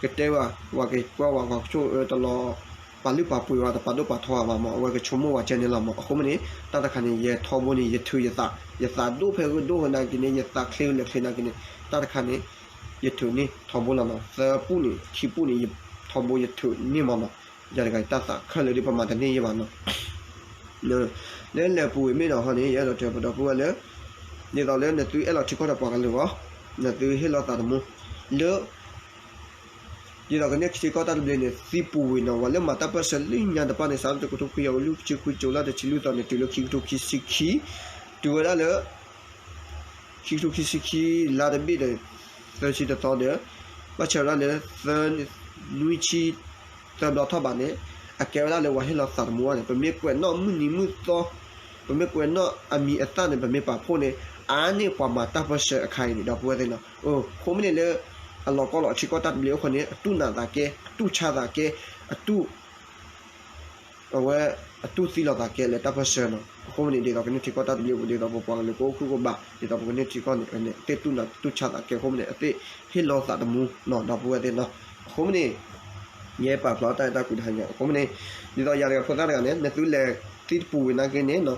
ကတဲဝဲ ပှၤကကွၢ်ဝဲ ပှၤကဆိၣ်အၢတလီၤ ပာ်လုၢ်ပာ်ပှ့ၤဝဲ တပာ်ဒိၣ်ပာ်ထီဝဲဘၣ်မး အဝဲကဆိကမိၣ်ဝဲကဲန့ၣ်လီၤမး အဃိမ့ၢ်န့ၣ် တၢ်တခါန့ၣ် ယဲထီဘိန့ၣ် ယထုးယသး ယသးဒိၣ်ဖဲဂ့ၢ်ဒိၣ်ဖဲနာ်က့န့ၣ် ယသးချ့လဲၤချ့နာ်က့န့ၣ် တၢ်တခါန့ၣ် ယထုးန့ၢ်ထီဘိလီၤနီၤ သၢပူၣ်န့ၣ် ခံပူၣ်န့ၣ် ထီဘိယထုးန့ၢ်မးနီၤ ယၤတဂၤတၢ်သးခဲလၢာ်ဒ်ပမၤတန့ၢ်ယဲဘၣ်နီၤ လၢလဲၤပူၤဝံၤမ့ၢ်ဒီးဟီန့ၣ် ယအဲၣ်ဒိးတဲပဒီပုၢ်ဝဲၢ်လၢ ဒ်သိးလၢနသုအဲၣ်လီၤထံကီၢ်ဒီးပှၤကလုာ်အဂီၢ် နသုဟ့ၣ်လီၤသးသမူ လၢ ဒ်သိးကန့ၢ်ထံကီၢ်တၢ်တဘျ့န့ၣ် သံပူၤဝံၤနီၤ ပှၤလၢမၤတၢ်ပၢၢ်ဆၢလၢညါတဖၣ်န့ၣ် စးထီၣ်တကထိခွံကယၤ လွံၢ်ဆံခွံ ကၠူၤလါတဆံလွံၢ်သီန့ၣ် တုၤလၢခံကထိခံဆံခံ တုၤဝဲဒၣ်လၢ ခံကထိခံဆံခံ လါတဘ့ၣ်ဒီး သၢဆံတသီဒီး ဘၣ်ဆၣ်ဝဲဒၣ်လၢ သၢ နွံဆံ သၢဘျီထီၣ်ဘးန့ၣ် အကဲဝဲဒၣ်လၢပှၤဟ့ၣ်လီၤသးသမူဘၣ်န့ၣ် ပမ့ၢ်ကွဲးနီၣ်မုၢ်နံၤမုၢ်သီ ပမ့ၢ်ကွဲးနီၣ်အမံၤအသၣ်န့ၣ် ပမ့ၢ်ပာ်ဖှိၣ်န့ၣ် အါန့ၢ်ပှၤမၤတၢ်ပၢၢ်ဆၢအခါအံၤန့ၣ် ဒီပုၢ်ဝဲၢ်သ့ၣ်နီၤ အဃိမ့ၢ်န့ၣ်လၢ အလီၤကီလီၤထံကီၢ်တၢ်တဘျ့အဃိန့ၣ် အတူၢ်နးသးကဲ အတူၢ်ဆါသးကဲ အတူၢ် အဝဲ အတူၢ်သံလီၤသးကဲလၢတၢ်ပၢၢ်ဆၢနီၤ အဃိမ့ၢ်န့ၣ် ဒ်သိးကန့ၢ်ထံကီၢ်တၢ်တဘျ့ပူၤ ဒ်သိးပပှၤကလုာ်ကအိၣ်ဃုာ်ကဘၣ် ဒ်သိးပကန့ၢ်ထံကီၢ်န့ၣ် အဝဲန့ၣ် အသ့ၣ်တူၢ်နးတူၢ်ဆါသးကဲအဃိမ့ၢ်န့ၣ် အသ့ၣ်ဟ့ၣ်လီၤသးသမူနီၤ ဒီပုၢ်ဝဲၢ်သ့ၣ်နီၤ အဃိမ့ၢ်န့ၣ် ယဲပာ်ဖျါတၢ်အဲၣ်တၢ်ကွံတဟါညါ အဃိမ့ၢ်န့ၣ် ဒ်သိးယၤတဂၤဖိသၣ်တဂၤန့ၣ် နသုလဲၤသံတပူၤဝံၤနာ်က့န့ၣ်နီၤ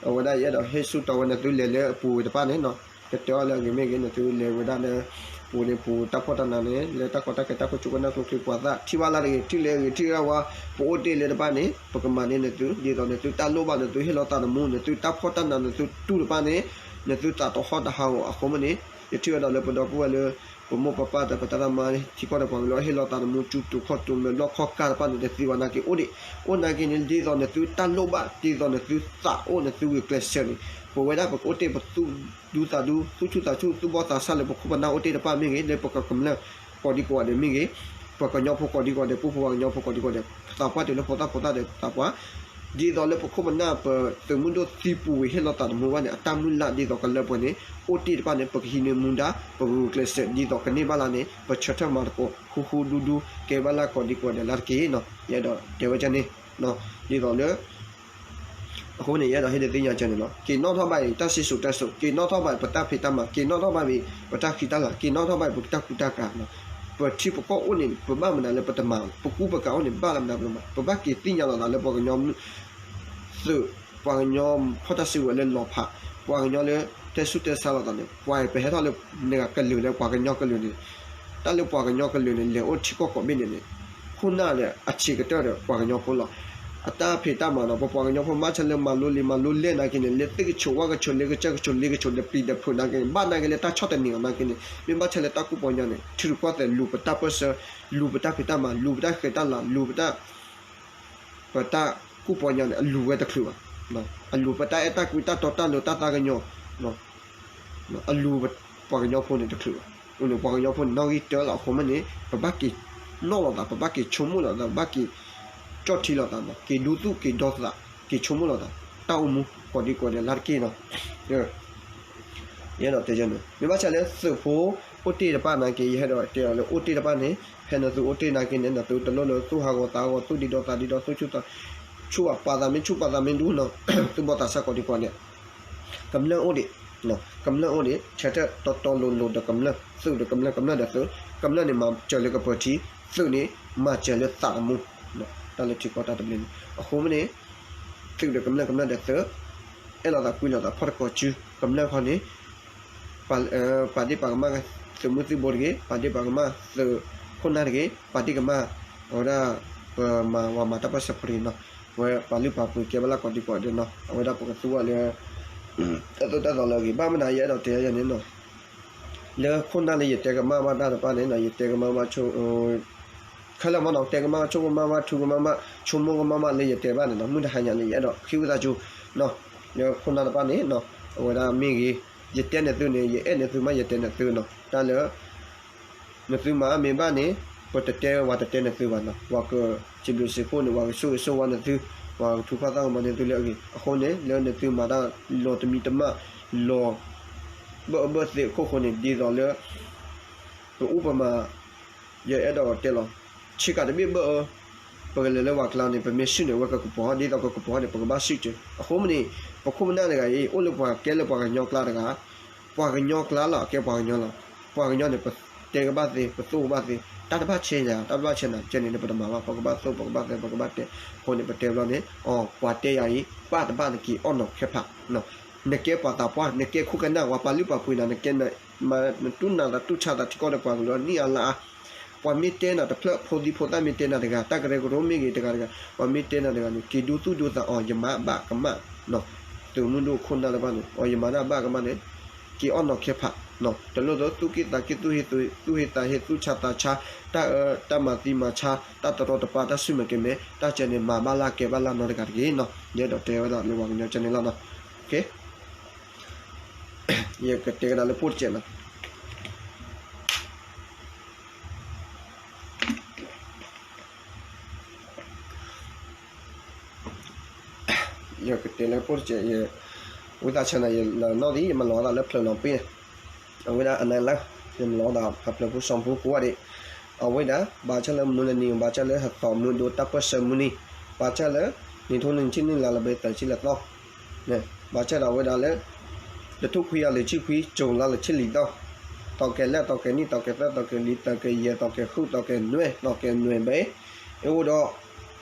အဝဲဒၣ်ယအဲၣ်ဒိးဟ့ၣ်ဆူၣ်တီဝဲနသုလဲၤလၢအပူၤဝံၤတဖၣ်န့ၣ်နီၤ ကတဲအီၤလၢအဂ့ၤမ့ၢ်ဂ့ၤ နသုလဲၤဝဲဒၣ်လၢ ပူၤန့ၣ်ပူၤတၢ်ဖှီၣ်တၢ်နးန့ၣ် လၢတၢ်ကီတၢ်ခဲတၢ်ခိၣ်ဆူၣ်ကနၣ်ကျိချံ ပှၤသးထံၣ်ဘၣ်လၢတဂ့ၤ ထံၣ်လၢအဂ့ၤ ထံၣ်လၢဝါ ပအိၣ်တ့ၢ်လၢတဖၣ်န့ၣ် ပကမၤန့ၢ်နသု ဒ်သိးနသုတၢ်လိၣ်ဘၣ် နသုဟ့ၣ်လီၤသးသမူ နသုတၢ်ဖှီၣ်တၢ်နး နသုတူၢ်တဖၣ်န့ၣ် နသုသးတဟီၣ်တဟးဂီၤအဃိမ့ၢ်န့ၣ် ယထံၣ်ဝဲဒၣ်လၢပဒီပုၢ်ဝဲၢ်လၢ ပမိၢ်ပပၢ်ဒီးပတၢ်တၢ်မါထံကီၢ်ဒီးပှၤကလုာ် ဟ့ၣ်လီၤသးသမူ စုတူာ်ခီၣ်တူာ်မဲာ်ဘျီၣ်ခီၣ်ကၢ်တဖၣ်န့ၣ် တသံဘၣ်နာ်က့အိၣ်ဒံး အိၣ်နာ်က့န့ၣ် ဒ်သိးနသုတၢ်လိၣ်ဘၣ် ဒ်သိးနသုသးအိၣ် နသုဂုာ်ကျဲးစၢးန့ၣ် ပဝဲဒၣ်ပကအိၣ်တ့ၢ်ပသူၣ်ဒူသးဒူ သူၣ်ဆူၣ်သးဆူၣ် သူၣ်ဘီၣ်သးစၢ်လၢပခိၣ်ပနၢ်အိၣ်တ့ၢ်တဖၣ်မ့ၢ်ဂ့ၤ လၢပကမျၢၢ်ကိးဒံကိးဂၤဒဲးမ့ၢ်ဂ့ၤ ပှၤကညီဖိကိးဒံကိးဂၤဒဲး ပှၤဖိပှၤကညီဖိကိးဒံကိးဂၤဒဲး သးပှၢ်တုၤလၢဖိသၣ်ဖိသၣ်ဒီးသးပှၢ် ဒ်သိးလၢပခိၣ်ပနၢ်ပသုးမုၢ်ဒိၣ်သံပူၤဝံၤဟ့ၣ်လီၤသးသမူဘၣ်န့ၣ် အတၢ်မုၢ်လၢ်ဒ်သိးကလၢပှဲၤန့ၣ် အိၣ်တ့ၢ်တဖၣ်န့ၣ် ပကဟံးန့ၢ်မူဒါ ပကဂုာ်ကျဲးစၢး ဒ်သိးကန့ၢ်ဘၣ်လၢန့ၣ် ပဆၢထၢၣ်မၤသကိး ဃူဃူဒူဒူ ကဲဘၣ်လၢကိးဒံကိးဂၤဒဲးလၢတက့ၢ်နီၤ ယအဲၣ်ဒိးတဲဝဲကန့ၣ် ဒ်သိးလၢ အဃိန့ၣ် ယအဲၣ်ဒိးဟ့ၣ်ဒုးသ့ၣ်ညါကန့ၣ်လီၤ. က့ၤနီၣ်ထီၣ်ဘၣ်အံၤ တၢ်စံၣ်စိၤတဲစိၤ က့ၤနီၣ်ထီၣ်ဘၣ်အံၤ ပတၢ်ဖံးတၢ်မၤ က့ၤနီၣ်ထီၣ်ဘၣ်အံၤ ပတၢ်ဃံတၢ်လၤ က့ၤနီၣ်ထီၣ်ဘၣ်အံၤ ပတၢ်ကူတၢ်ကၤ ပထံပကီၢ်အိၣ်န့ၣ် ပဘၣ်မနုၤလၢပတမၤ ပကူပကၤအိၣ်န့ၣ် ဘၣ်လၢမနုၤပတမၤ ပဘၣ်က့ၤသ့ၣ်ညါလိာ်သးလၢပှၤကညီ သုး ပှၤကညီဖီၣ်တၢ်စုကဝဲၤလၢလီၤဖး ပှၤကညီလၢ တဲဆူၣ်တဲဆါလိာ်သးန့ၣ် ပှၤပဟဲထီၣ်လၢ နဂၤကလုာ်လၢပှၤကညီကလုာ်န့ၣ် တၢ်လၢပှၤကညီကလုာ်န့ၣ် လဲၤအိၣ်ထံကီၢ်ကိးဘ့ၣ်န့ၣ်န့ၣ် ခိၣ်နၢ်ဒီးအဆံးကတၢၢ်ဒီးပှၤကညီဖိလီၤ. အတၢ်ဖံးတၢ်မၤဒီး ပပှၤကညီဖိမၤဆၢလၢမၤလိလံာ်မၤလိလဲၢ်နာ်က့န့ၣ် လၢသ့ၣ်ကဆိးဝၣ်ကဆိးလ့ကစၢၢ်ကဆိးလ့ကဆိး ဒီးပျံၤဒီးဖုးနာ်က့န့ၣ် ဘၣ်နာ်က့လၢတၢ်ဆီၣ်တနံၤအီၤနာ်က့န့ၣ် မ့ၢ်ဘၣ်ဆၢလၢတၢ်ကူၣ်ပီညါန့ၣ် ထံရူၢ်ကီၢ်သဲးလူၤပတၢ်ပၢၢ်ဆၢ လူၤပတၢ်ဖံးတၢ်မၤ လူၤပတၢ်ဃဲၤတၢ်လၤ လူၤပတၢ် ပတၢ်ကူၣ်ပီညါန့ၣ် အလူၤဝဲတချုးဘၣ်. အလူၤပတၢ်အဲၣ်တၢ်ကွံတၢ်တီတၢ်လိၤတၢ်သးကညီၤ အလူၤပှၤကညီဖိန့ၣ်တချုးဘၣ်. အဃိန့ၣ် ပှၤကညီဖိန့ၣ် နီၣ်ဂံၢ်တၢလီၤ အဃိမ့ၢ်န့ၣ် ပဘၣ်က့ၤနီၣ်လိာ်သး ပဘၣ်က့ၤဆိကမိၣ်လိာ်သး ပဘၣ်က့ၤကၠီၣ်ထံလိာ်သး က့ၤဒူသူၣ်က့ၤဒီသး က့ၤဆိကမိၣ်လိာ်သး တၢ်အိၣ်မူကိးဒံကိးဒဲးလၢတက့ၢ်နီၤ. ယအဲၣ်ဒိးတဲန့ၣ် မ့ၢ်ဘၣ်ဆၣ်လၢသုးဖိအိၣ်တ့ၢ်တဖၣ်နာ်က့ ယအဲၣ်ဒိးတဲအီၤလၢအိၣ်တ့ၢ်တဖၣ်န့ၣ် ဖဲနသုအိၣ်တ့ၢ်နာ်က့န့ၣ် နသုတလိၣ်လၢသူၣ်ဟးဂီၤသးဟးဂီၤ သူၣ်ဒံဒီသးဒံဒီ သူၣ်ဆူၣ်သးဆူၣ်ဘၣ် ပာ်သးမ့ၢ်ဆူၣ်ပာ်သးမ့ၢ်ဒူနီၤ သူၣ်ဘီၣ်သးစၢ်ကိးဒံကိးဒဲး ကမျၢၢ်အိၣ်ဒံး ကမျၢၢ်အိၣ်ဒံး ဆၢထၢၣ်တီတီလိၤလိၤဒီးကမျၢၢ် သုးဒီးကမျၢၢ် ကမျၢၢ်ဒီးသုး ကမျၢၢ်န့ၣ်မၤစၢၤလၢကပၢၤထံ သုးန့ၣ်မၤစၢၤလၢသးသမူ တၢ်လၢထံကီၢ်တၢ်တဘျ့န့ၣ် အဃိမ့ၢ်န့ၣ် သုးဒီးကမျၢၢ် ကမျၢၢ်ဒီးသုး အဲၣ်လိာ်သးကွံလိာ်သးဖီၣ်တကီၢ်စု ကမျၢၢ်ခီန့ၣ် ပာ်ဒ့ၣ်ပာ်ကမၣ်သုးမုၢ်သံၣ်ဘိတဂ့ၤ, ပာ်ဒ့ၣ်ပာ်ကမၣ်သုးခိၣ်နၢ်တဂ့ၤ, ပာ်ဒ့ၣ်ကမၣ် အဝဲဒၣ် ပမၤဝၤမၤတၢ်ပၢၢ်ဆၢဖိတဂ့ၤနီၤ. ဝဲပာ်လုၢ်ပာ်ပှ့ၤကဲဘၣ်လၢကိးဒံကိးဒဲးနီၤ. အဝဲဒၣ်ပကသူဝဲလၢ တၢ်သိၣ်တၢ်သီလၢအဂ့ၤ ဘၣ်မနုၤယအဲၣ်ဒိးတဲယၤန့ၣ်နီၤ. လၢခိၣ်နၢ်လၢယတဲကမၣ်ဘၣ်တၢ်တဖၣ်န့ၣ်နီၤ ယတဲကမၣ်ဘၣ်ဆိ ခဲလၢာ်မ့ၢ်နီၤ တဲကမၣ်ဆိကမၣ်ဘၣ် ထူကမၣ်ဘၣ် ဆိကမိၣ်ကမၣ်ဘၣ်လၢယတဲဘၣ်န့ၣ်နီၤ မုၢ်တဟါညါန့ၣ် ယအဲၣ်ဒိးဃ့ဝံသးစူၤ လၢခိၣ်နၢ်တဖၣ်န့ၣ် အဝဲဒၣ်မ့ၢ်ဂ့ၤ ယတဲန့ၢ်သုန့ၣ် ယအဲၣ်န့ၢ်သုမး ယတဲန့ၢ်သုနီၤ တၢ်လၢ နသုမၤမ့ၢ်ဘၣ်န့ၣ် ပတတဲဝဲတတဲနသုဘၣ်နီၤ ပှၤကစံးဘျုးစံးဖှိၣ်န့ၣ် ပှၤကဆိၣ်ဂ့ၤဆိၣ်ဝါနသု ပှၤကထုကဖၣ်သးကမၤန့ၢ်သုလၢအဂ့ၤ အဃိန့ၣ် လၢနသုမၤတၢ်လီၤတမံၤတမၣ် လီၤဘၢၣ်အဘၢၣ်သ့အခိၣ်ဃိန့ၣ် ဒ်သိးလၢ ပအူပမၤ ယအဲၣ်ဒိးတဲလီၤ ဆ့ကၤတဘ့ၣ်ဘၢၣ်အၢ ပကလဲၤလၢပှၤကျါန့ၣ် ပမ့ၢ်ဆှုၣ်န့ၣ် အဝဲကကပီၤ ဒ်သိးကကပီၤန့ၣ် ပကဘၣ်ဆှုၣ်စၢၤ အဃိမ့ၢ်န့ၣ် ပခိၣ်ပနၢ်တဂၤအံၤ အိၣ်လၢပှၤကဲလၢပှၤကညီကျါတဂၤ ပှၤကညီကျါလီၤ အကဲပှၤကညီလီၤ ပှၤကညီန့ၣ် ပတဲကဘၣ်သ့ ပသိၣ်ကဘၣ်သ့ တၢ်တဘၣ်ဆဲးယၤ တၢ်တဘၣ်ဆဲးနၤ ကဲန့ၣ်န့ၣ် ပတမၤဘၣ် ပကဘၣ်သိၣ် ပကဘၣ်သ့ ပကဘၣ်တဲ အဃိန့ၣ် ပတဲဘျီန့ၣ် အီ ပှၤတဲယၤအံၤ ဘၣ်တဘၣ်နက့ၤအီၣ်နီၤခဲဖး နကဲပှၤသးပှၢ် နကဲခိၣ်ကနၣ် ပှၤပာ်လုၢ်ပာ်ပှ့ၤနၤ နကဲ နတူၢ်နၤသးတူၢ်ဆါသးထံကီၢ်ဒီးပှၤကလုာ်အနံၣ်အါလါအါ ပှၤမ့ၢ်တဲနၤတဖျၢၣ် ဖိသံဖိသၣ်မ့ၢ်တဲနၤတဂၤ တၢ်ကရၢကရိမ့ၢ်ဂ့ၤတဂၤတဂၤ ပှၤမ့ၢ်တဲနၤတဂၤန့ၣ် က့ၤဒိသူၣ်ဒိသးအီၤ ယမၤဘၣ်ကမၣ် သုးမုၢ်ဒိၣ်ခိၣ်နၢ်တဖၣ်န့ၣ် အီၤယမၤတၢ်ဘၣ်ကမၣ်န့ၣ် က့ၤအီၣ်နီၤခဲဖး တလိၣ်သိးသူၣ်က့ၣ်သးက့ၣ် သူၣ်ဟ့သးဟ့ သူၣ်ဆါသးဆါ တၢ်အၢ တၢ်မၤသံမၤဆါ တၢ်တရီတပါ တၢ်ဆူၣ်မဲာ်ကဲၤမဲာ် တၢ်ကဲန့ၣ် မၤဘၣ်လၢကဲဘၣ်လၢနီတဂၤတဂ့ၤနီၤ ယအဲၣ်ဒိးတဲဝဲဒၣ်လၢပှၤကညီကဲန့ၣ်လီၤနီၤ ယကတဲကဒါလၢပိၢ်တစဲးနီၤ ယကတဲလၢပိၢ်တစဲး ယ ဝံသးစူၤန့ၣ် ယလီၤနီၣ်ဒ် ယမၤလီၤသးလၢဖျၢၣ်နီၤပ့ၢ်န့ၣ် အဝဲဒၣ်အနၢ်လၢ ယမၤလီၤသးဖျၢၣ်ဖိစီၤဖိကိးဂၤဒဲး အဝဲဒၣ် ဘၣ်ဆၣ်လၢမုၢ်လနံၤ ဘၣ်ဆၣ်လၢဟသီမုၢ်ဒိၣ်တၢ်ပၢၢ်ဆၢမုၢ်နံၤ ဘၣ်ဆၣ်လၢ နံၣ်ထူၣ်နံၣ်ဆံနံၣ်လါလၢဘဲသၢဆံလၢသီ ဘၣ်ဆၣ်ဒီးအဝဲဒၣ်လၢ တထိခွံကယၤလွံၢ်ဆံခွံ ကၠူၤလါလၢဆံလွံၢ်သီ သီကဲၤလၢ သီကဲၤနံၣ် သီကဲၤသၢ သီကဲၤလွံၢ် သီကဲၤယဲၢ် သီကဲၤဃု သီကဲၤနွံ သီကဲၤနွံဘဲ အဃိဒီး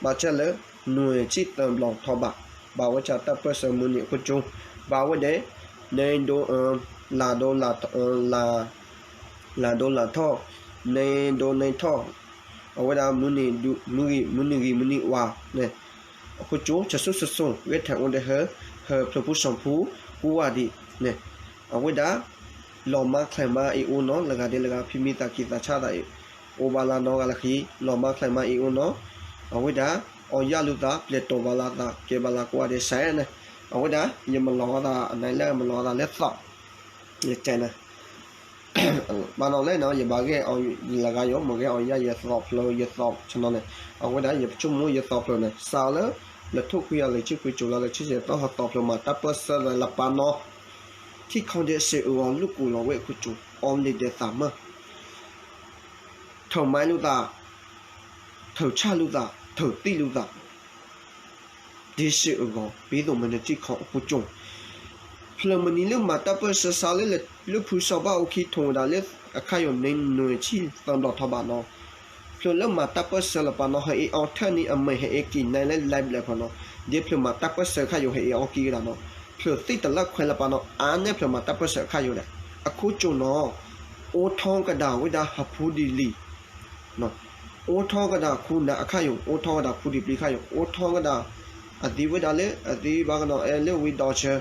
ဘၣ်ဆၣ်လၢ နွံဆံသၢဘျီထီၣ်ဘး ဘၣ်ဝဲဆၣ်တၢ်ပၢၢ်ဆၢမုၢ်နံၤအခိၣ်ကၠိ ဘၣ်ဝဲဒၣ် နဒိ လၢဒိ လၢ လၢဒိလၢထီၣ် နဒိနထီၣ် အဝဲဒၣ်မုၢ်နံၤဒု မုၢ်ဂံၤ မုၢ်နံၤဂံၤ မုၢ်နံၤဝါန့ၣ် အခိၣ်ကၠိ ဆၢစိၤဆၢစိၤ ဂဲၤထၢၣ်အိၣ်ဒီးဟၢ ဟၢဖျၢၣ်ဖိစီၤဖိ ကိးဂၤဒဲးန့ၣ် အဝဲဒၣ် လီၤမၢ်ချဲးမၢ်အံၤအိၣ်နီၤ လၢဂၤဒဲးလၢဂၤ ဖံမံသးကံသးဆါသးအံၤ အိၣ်ဘၣ်လၢနီၢ်ဂၤလၢခံ လီၤမၢ်ချဲးမၢ်အံၤအိၣ်နီၤ အဝဲဒၣ် အီယၢ်လိာ်သး ပျဲတီၤဘၣ်လၢသး ကဲဘၣ်လၢကိးဂၤဒဲးစဲးန့ၣ် အဝဲဒၣ် ယမၤလီၤအသး အနၢ်လၢမၤလီၤအသးလၢသီ ယတဲန့ၣ် ဘၣ်နီၤလဲၣ်နီၤ ယဘၣ်ဂဲၤအီၤလၢဂၤယိၤ မ့ၢ်ဂဲၤအီၤယၢ်ယသီဖျၢၣ် ယသီဆၢနီၤန့ၣ် အဝဲဒၣ်ယဆိကမိၣ်ယသီဖျၢၣ်န့ၣ် စးလၢ လၢထိခွံကယၤလွံၢ်ဆံခွံ ကၠူၤလါလၢဆံဆံသီ ဟသီဖျၢၣ်မၤတၢ်ပၢၢ်ဆၢလၢပာ်နီၤ ထံၣ်ခီဒဲးစ့အဂီၤ လူၢ်ကိၢ်လီၤဝဲအခိၣ်ကၠိ အီလ့ၤဒဲးသးမၢ ထုးမဲလိာ်သး ထုးဆၣ်လိာ်သး ထုးသံၣ်လိာ်သး ဒ်စ့အဂီၤ ဘၣ်သိးမ့ၢ်နထံၣ်ခီအခိၣ်ကၠိ ဖျၢၣ်မုၢ်နံၤလၢမၤတၢ်ပၢၢ်ဆၢစးလၢ လၢဖုစီၤဘၣ်အူခံထိးဝဲဒၣ်လၢ အခါယိၤန့ၣ် နွံဆံသၢဘျီထီၣ်ဘးနီၤ ဖျၢၣ်လၢမၤတၢ်ပၢၢ်ဆၢလၢပာ်နီၤ ဟဲအံၤအီထၢၣ်န့ၣ် အမဲာ်ဟဲအံၤက့ၤနဲလၢ live လဲၣ်ဖီနီၤ ဒ်ဖျၢၣ်မၤတၢ်ပၢၢ်ဆၢအခါယိၤဟဲအံၤအီက့ၤဝဲဒၣ်နီၤ ဖျၢၣ်သ့ၣ်တလၢခွဲးလၢပာ်နီၤ အါနဲဖျၢၣ်မၤတၢ်ပၢၢ်ဆၢအခါယိၤဒၣ် အခိၣ်ကၠိနီၤ အိၣ်ထီၣ်ကဒါဝဲဒၣ်ဟးဖူဒံလံ အိၣ်ထီၣ်ကဒါခူနၤအခါယိၤ အိၣ်ထီၣ်ကဒါခူဒံပျံၤခါယိၤ အိၣ်ထီၣ်ကဒါ အသံဝဲဒၣ်လၢ အသံဘၣ်ကနီၤအဲၣ်လၢဝံဒီးဆၢ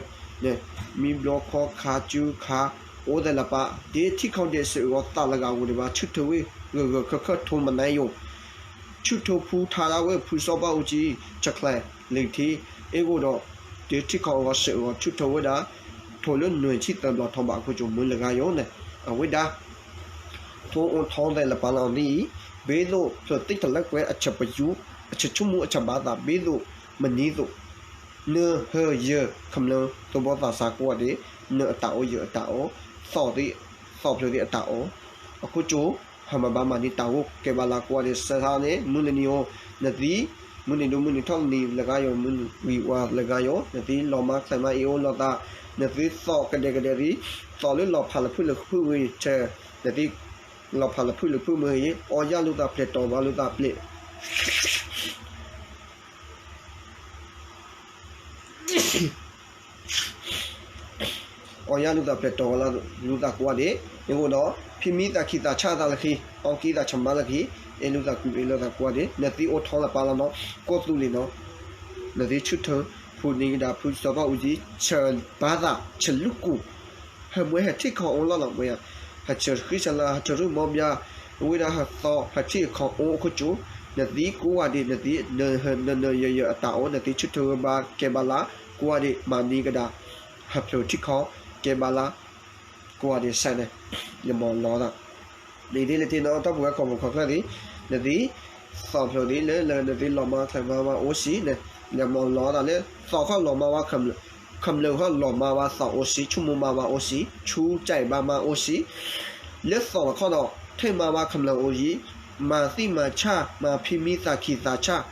န့ၣ် မံဘျီခီခါစုခါ အိၣ်သဲလၢပာ် ဒ်ထံၣ်ခီဒဲးစ့အဂီၤသးလၢဂၤဝံၤဒံးဘၣ် ဆူၣ်ထၢဝဲ ဂၢၢ်ဂၢၢ်ခၢၣ်ခၢၣ်ထိးမနုၤယိၤ ဆူၣ်ထၢဖူထါဒၣ်ဝဲဖုစီၤဘၣ်အူကံ ချဲးချဲး လံာ်ထံ အ့ၣ်ဂိၣ်ဒီး ဒ်ထံၣ်ခီအဂီၤစ့အဂီၤ ဆူၣ်ထၢဝဲဒၣ် ထိးလၢနွံဆံသၢဘျီထီၣ်ဘးအခိၣ်ကၠိမုၢ်လၢဂၤယိၤန့ၣ် အဝဲဒၣ် ထိးအိၣ်ထီၣ်သဲလၢပာ်လီၤဒ်အံၤ ဘၣ်သိးဖျၢၣ်သ့ၣ်တလၢကွဲအဆၢပယူၤ အဆၢဆိကမိၣ်အဆၢဘၣ်သး ဘၣ်သိးမနုၤသိး နဟၢယၢၤခမျၢၢ်သဘီသးစၢ်ကိးဂၤဒဲး နအတၢ်အိၣ်ယၢၤအတၢ်အိၣ် သီသ့ၣ် သီဖျၢၣ်သ့ၣ်အတၢ်အိၣ် အခိၣ်ကၠိ ဟးမၤဘၣ်မၤန့ၢ်တၢ်ဂိၢ်ကဲဘၣ်လၢကိးဂၤဒဲးစဲးထီၣ်န့ၣ် မုၢ်လၢနံၤဧိၤ နသံ မုၢ်နံၤဒိၣ်မုၢ်နံၤထီၣ်နံၤလၢဂၤယိၤ မုၢ်နံၤဝံၤဝါလၢဂၤယိၤ နသံလီၤမၢ်ချဲးမၢ်အံၤအိၣ်လိာ်သး နသံသီကဒဲကဒဲသံ သီလၢလီၤဖးလၢဖုၣ်လၢဖုၣ်ဝံၤဆဲး နသံ လီၤဖးလၢဖုၣ်လၢဖုၣ်မ့ၢ်ဂ့ၤ အီယၢ်လိာ်သးဖျဲးတီၤဘၣ်လိာ်သးပျဲး အ အီၣ်ယၢ်လူၤသး ပျဲၢ်တီၤဝဲလၢလူၤသးကိးဂၤဒဲး, အဃိဒီး ဖံမံသးခံသးဆၣ်သးလၢခံ, အီကံသးဆမါလၢခံ, အဲၣ်လူၤသးကွံအ့ၣ်လိာ်သးကိးဂၤဒဲး, နသံအိၣ်ထီလၢပၢ်လီၤနီၤ, ကိၢ်သူလ့ၤနီၤ, နသံဆူၣ်ထၢ ဖုးနံၤကဒါ ဖုးစီၤဘၣ်အူကၠံ, ဆၢဘါသး ဆၢလူၢ်ကူၢ်, ဟဲမွဲဟဲထံၣ်ခီအိၣ်လီၤလီၤမွဲ, ဟဲဆၢဃံဆၢလၤ ဟဲဆၢထူၣ်မီဘျါ, အဝဲဒၣ်ဟဲသီ ဟဲထံၣ်ခီအိၣ်အခိၣ်ကၠိ, နသံကိးဂၤဒဲး, နသံ နနနယယအတၢ်အိၣ်, နသံဆူၣ်ထၢဝဲဘါကဲဘါလၢ်ကိးဂၤဒဲး, မၤနံၤကဒါ ဟဲဖျိးထံၣ်ခီ ကဲဘါလၢ် ကိးဂၤဒဲးစဲးန့ၣ်, ယမၤလီၤသး နံၤဒ်လၢတ့နီၤ တၢ်ပူၤဝဲကီၢ်ပူၤခီၣ်ချၢၣ်သ့ၣ်, နသံ သီၣ်ဖျိးသ့ၣ်လၢ လၢနသံလီၤမါချဲးမါဝါအိၣ်စံးန့ၣ်, ယမၤလီၤသးလၢ သီၣ်ခီၣ်လီၤမါဝါ ခမျၢၢ်ခီၣ်လီၤမါဝါသီၣ်အိၣ်စံး, ဆိကမိၣ်မါဝါအိၣ်စံး, ဆူကဲဘါမါအိၣ်စံး, လၢသီၣ်တခီဒီး ထံၣ်မါဝါခမျၢၢ်အိၣ်ယံၤ, မၤသံမၤဆၣ် မၤဖံမံသးခံသးဆၣ်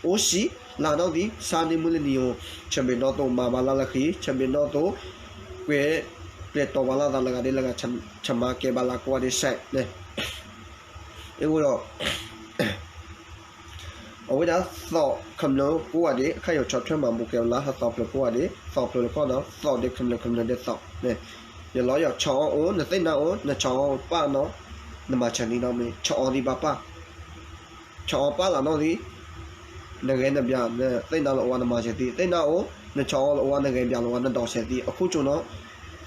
အိၣ်စံး, လၢနီၣ်သံ ဆါန့ၢ်မုၢ်လၢနံၤဧိၤ, ဆၢဘ့ၣ်နီၣ်သိးမၤဘါလၢ်လၢခံ, ဆၢဘ့ၣ်နီၣ်သိး ကွဲး ပျဲၢ်တီၤဝဲလီၤသးလၢဂၤဒဲးလၢဂၤ ဆၢမါကဲဘါလၢ်ကိးဂၤဒဲးစဲးန့ၣ်, အဃိဒီး အဝဲဒၣ်သီၣ်ခမျၢၢ်ကိးဂၤဒဲး အခါယိာ်ဆီၣ်ထွဲမၤဘူးကဲဘါလၢ် ဟဲသီၣ်ဖျိးကိးဂၤဒဲး, သီၣ်ဖျိးတခီဒီး သီၣ်ဒဲးခမျၢၢ် ခမျၢၢ်ဒဲးသီၣ်န့ၣ်, ယလီၤယီၤဆီၣ်အီၣ်အိၣ် နသ့ၣ်နါအိၣ် နဆီၣ်အီၣ်ပၢ်နီၤ, နမၤဆၢန့ၣ်နီၤ မ့ၢ်ဆီၣ်အီၣ်သံဘၣ်ပၢ် ဆီၣ်အီၣ်ပၢ်လၢနီၣ်သံ, နဂဲၤနဘျါ နသ့ၣ်နါလီၤဝါ နမၤဆဲးသံ, သ့ၣ်နါအိၣ် နဆီၣ်အီၣ်လီၤဝါ နဂဲၤဘျါလီၤဝါ နဒိးဆဲးသံ, အခိၣ်ကၠိနီၤ,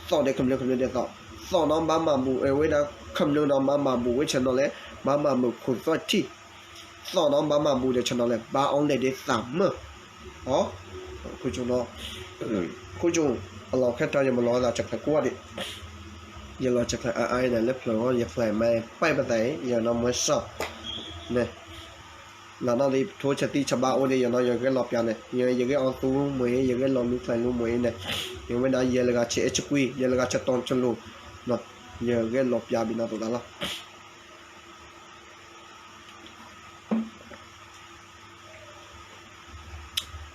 သီၣ်ဒဲးခမျၢၢ် ခမျၢၢ်ဒဲးသီၣ်, သီၣ်နီၤဘၣ်မၤဘူး အဝဲဒၣ်ခမျၢၢ်နီၤ ဘၣ်မၤဘူးဝဲဆဲးနီၤလဲၣ် ဘၣ်မၤဘူးခိၣ်သီၣ်ထံၣ်, သီၣ်နီၤဘၣ်မၤဘူးဒီးဆဲးနီၤလဲၣ် ဘၣ်အီၣ်လဲၣ်ဒ်သးမၢၢ်, အခိၣ်ကၠိနီၤ, အခိၣ်ကၠိ အလီၢ်ခဲထီၣ် ယမၤလီၤသး စဲးဖျဲးကိးဂၤဒဲး, ယလီၤစဲးဖျဲးအါအါအံၤန့ၣ် လၢဖျၢၣ်အီၤ ယဖျဲးမါ ပၢ်ပသးအံၤ ယနီၢ်မွဲစီၣ်န့ၣ်, လၢနီၣ်သံ ပထိဆဲးသံဆဲးဘါအိၣ်ဒီး ယနီၢ်ယဂဲၤလီၤပျါန့ၣ် ယဂဲၤအီၣ်သူမ့ၢ် ယဂဲၤလီၤလူၤကျဲလူၤမ့ၢ်န့ၣ်, ယဝဲဒၣ်ယဲလၢဂၤဆဲးအဲၣ်ဆကွံ ယဲလၢဂၤဆဲးတီၤဆဲးလိၤ, ယဂဲၤလီၤပျါဘၣ်နီၢ်သိးသးလီၤ.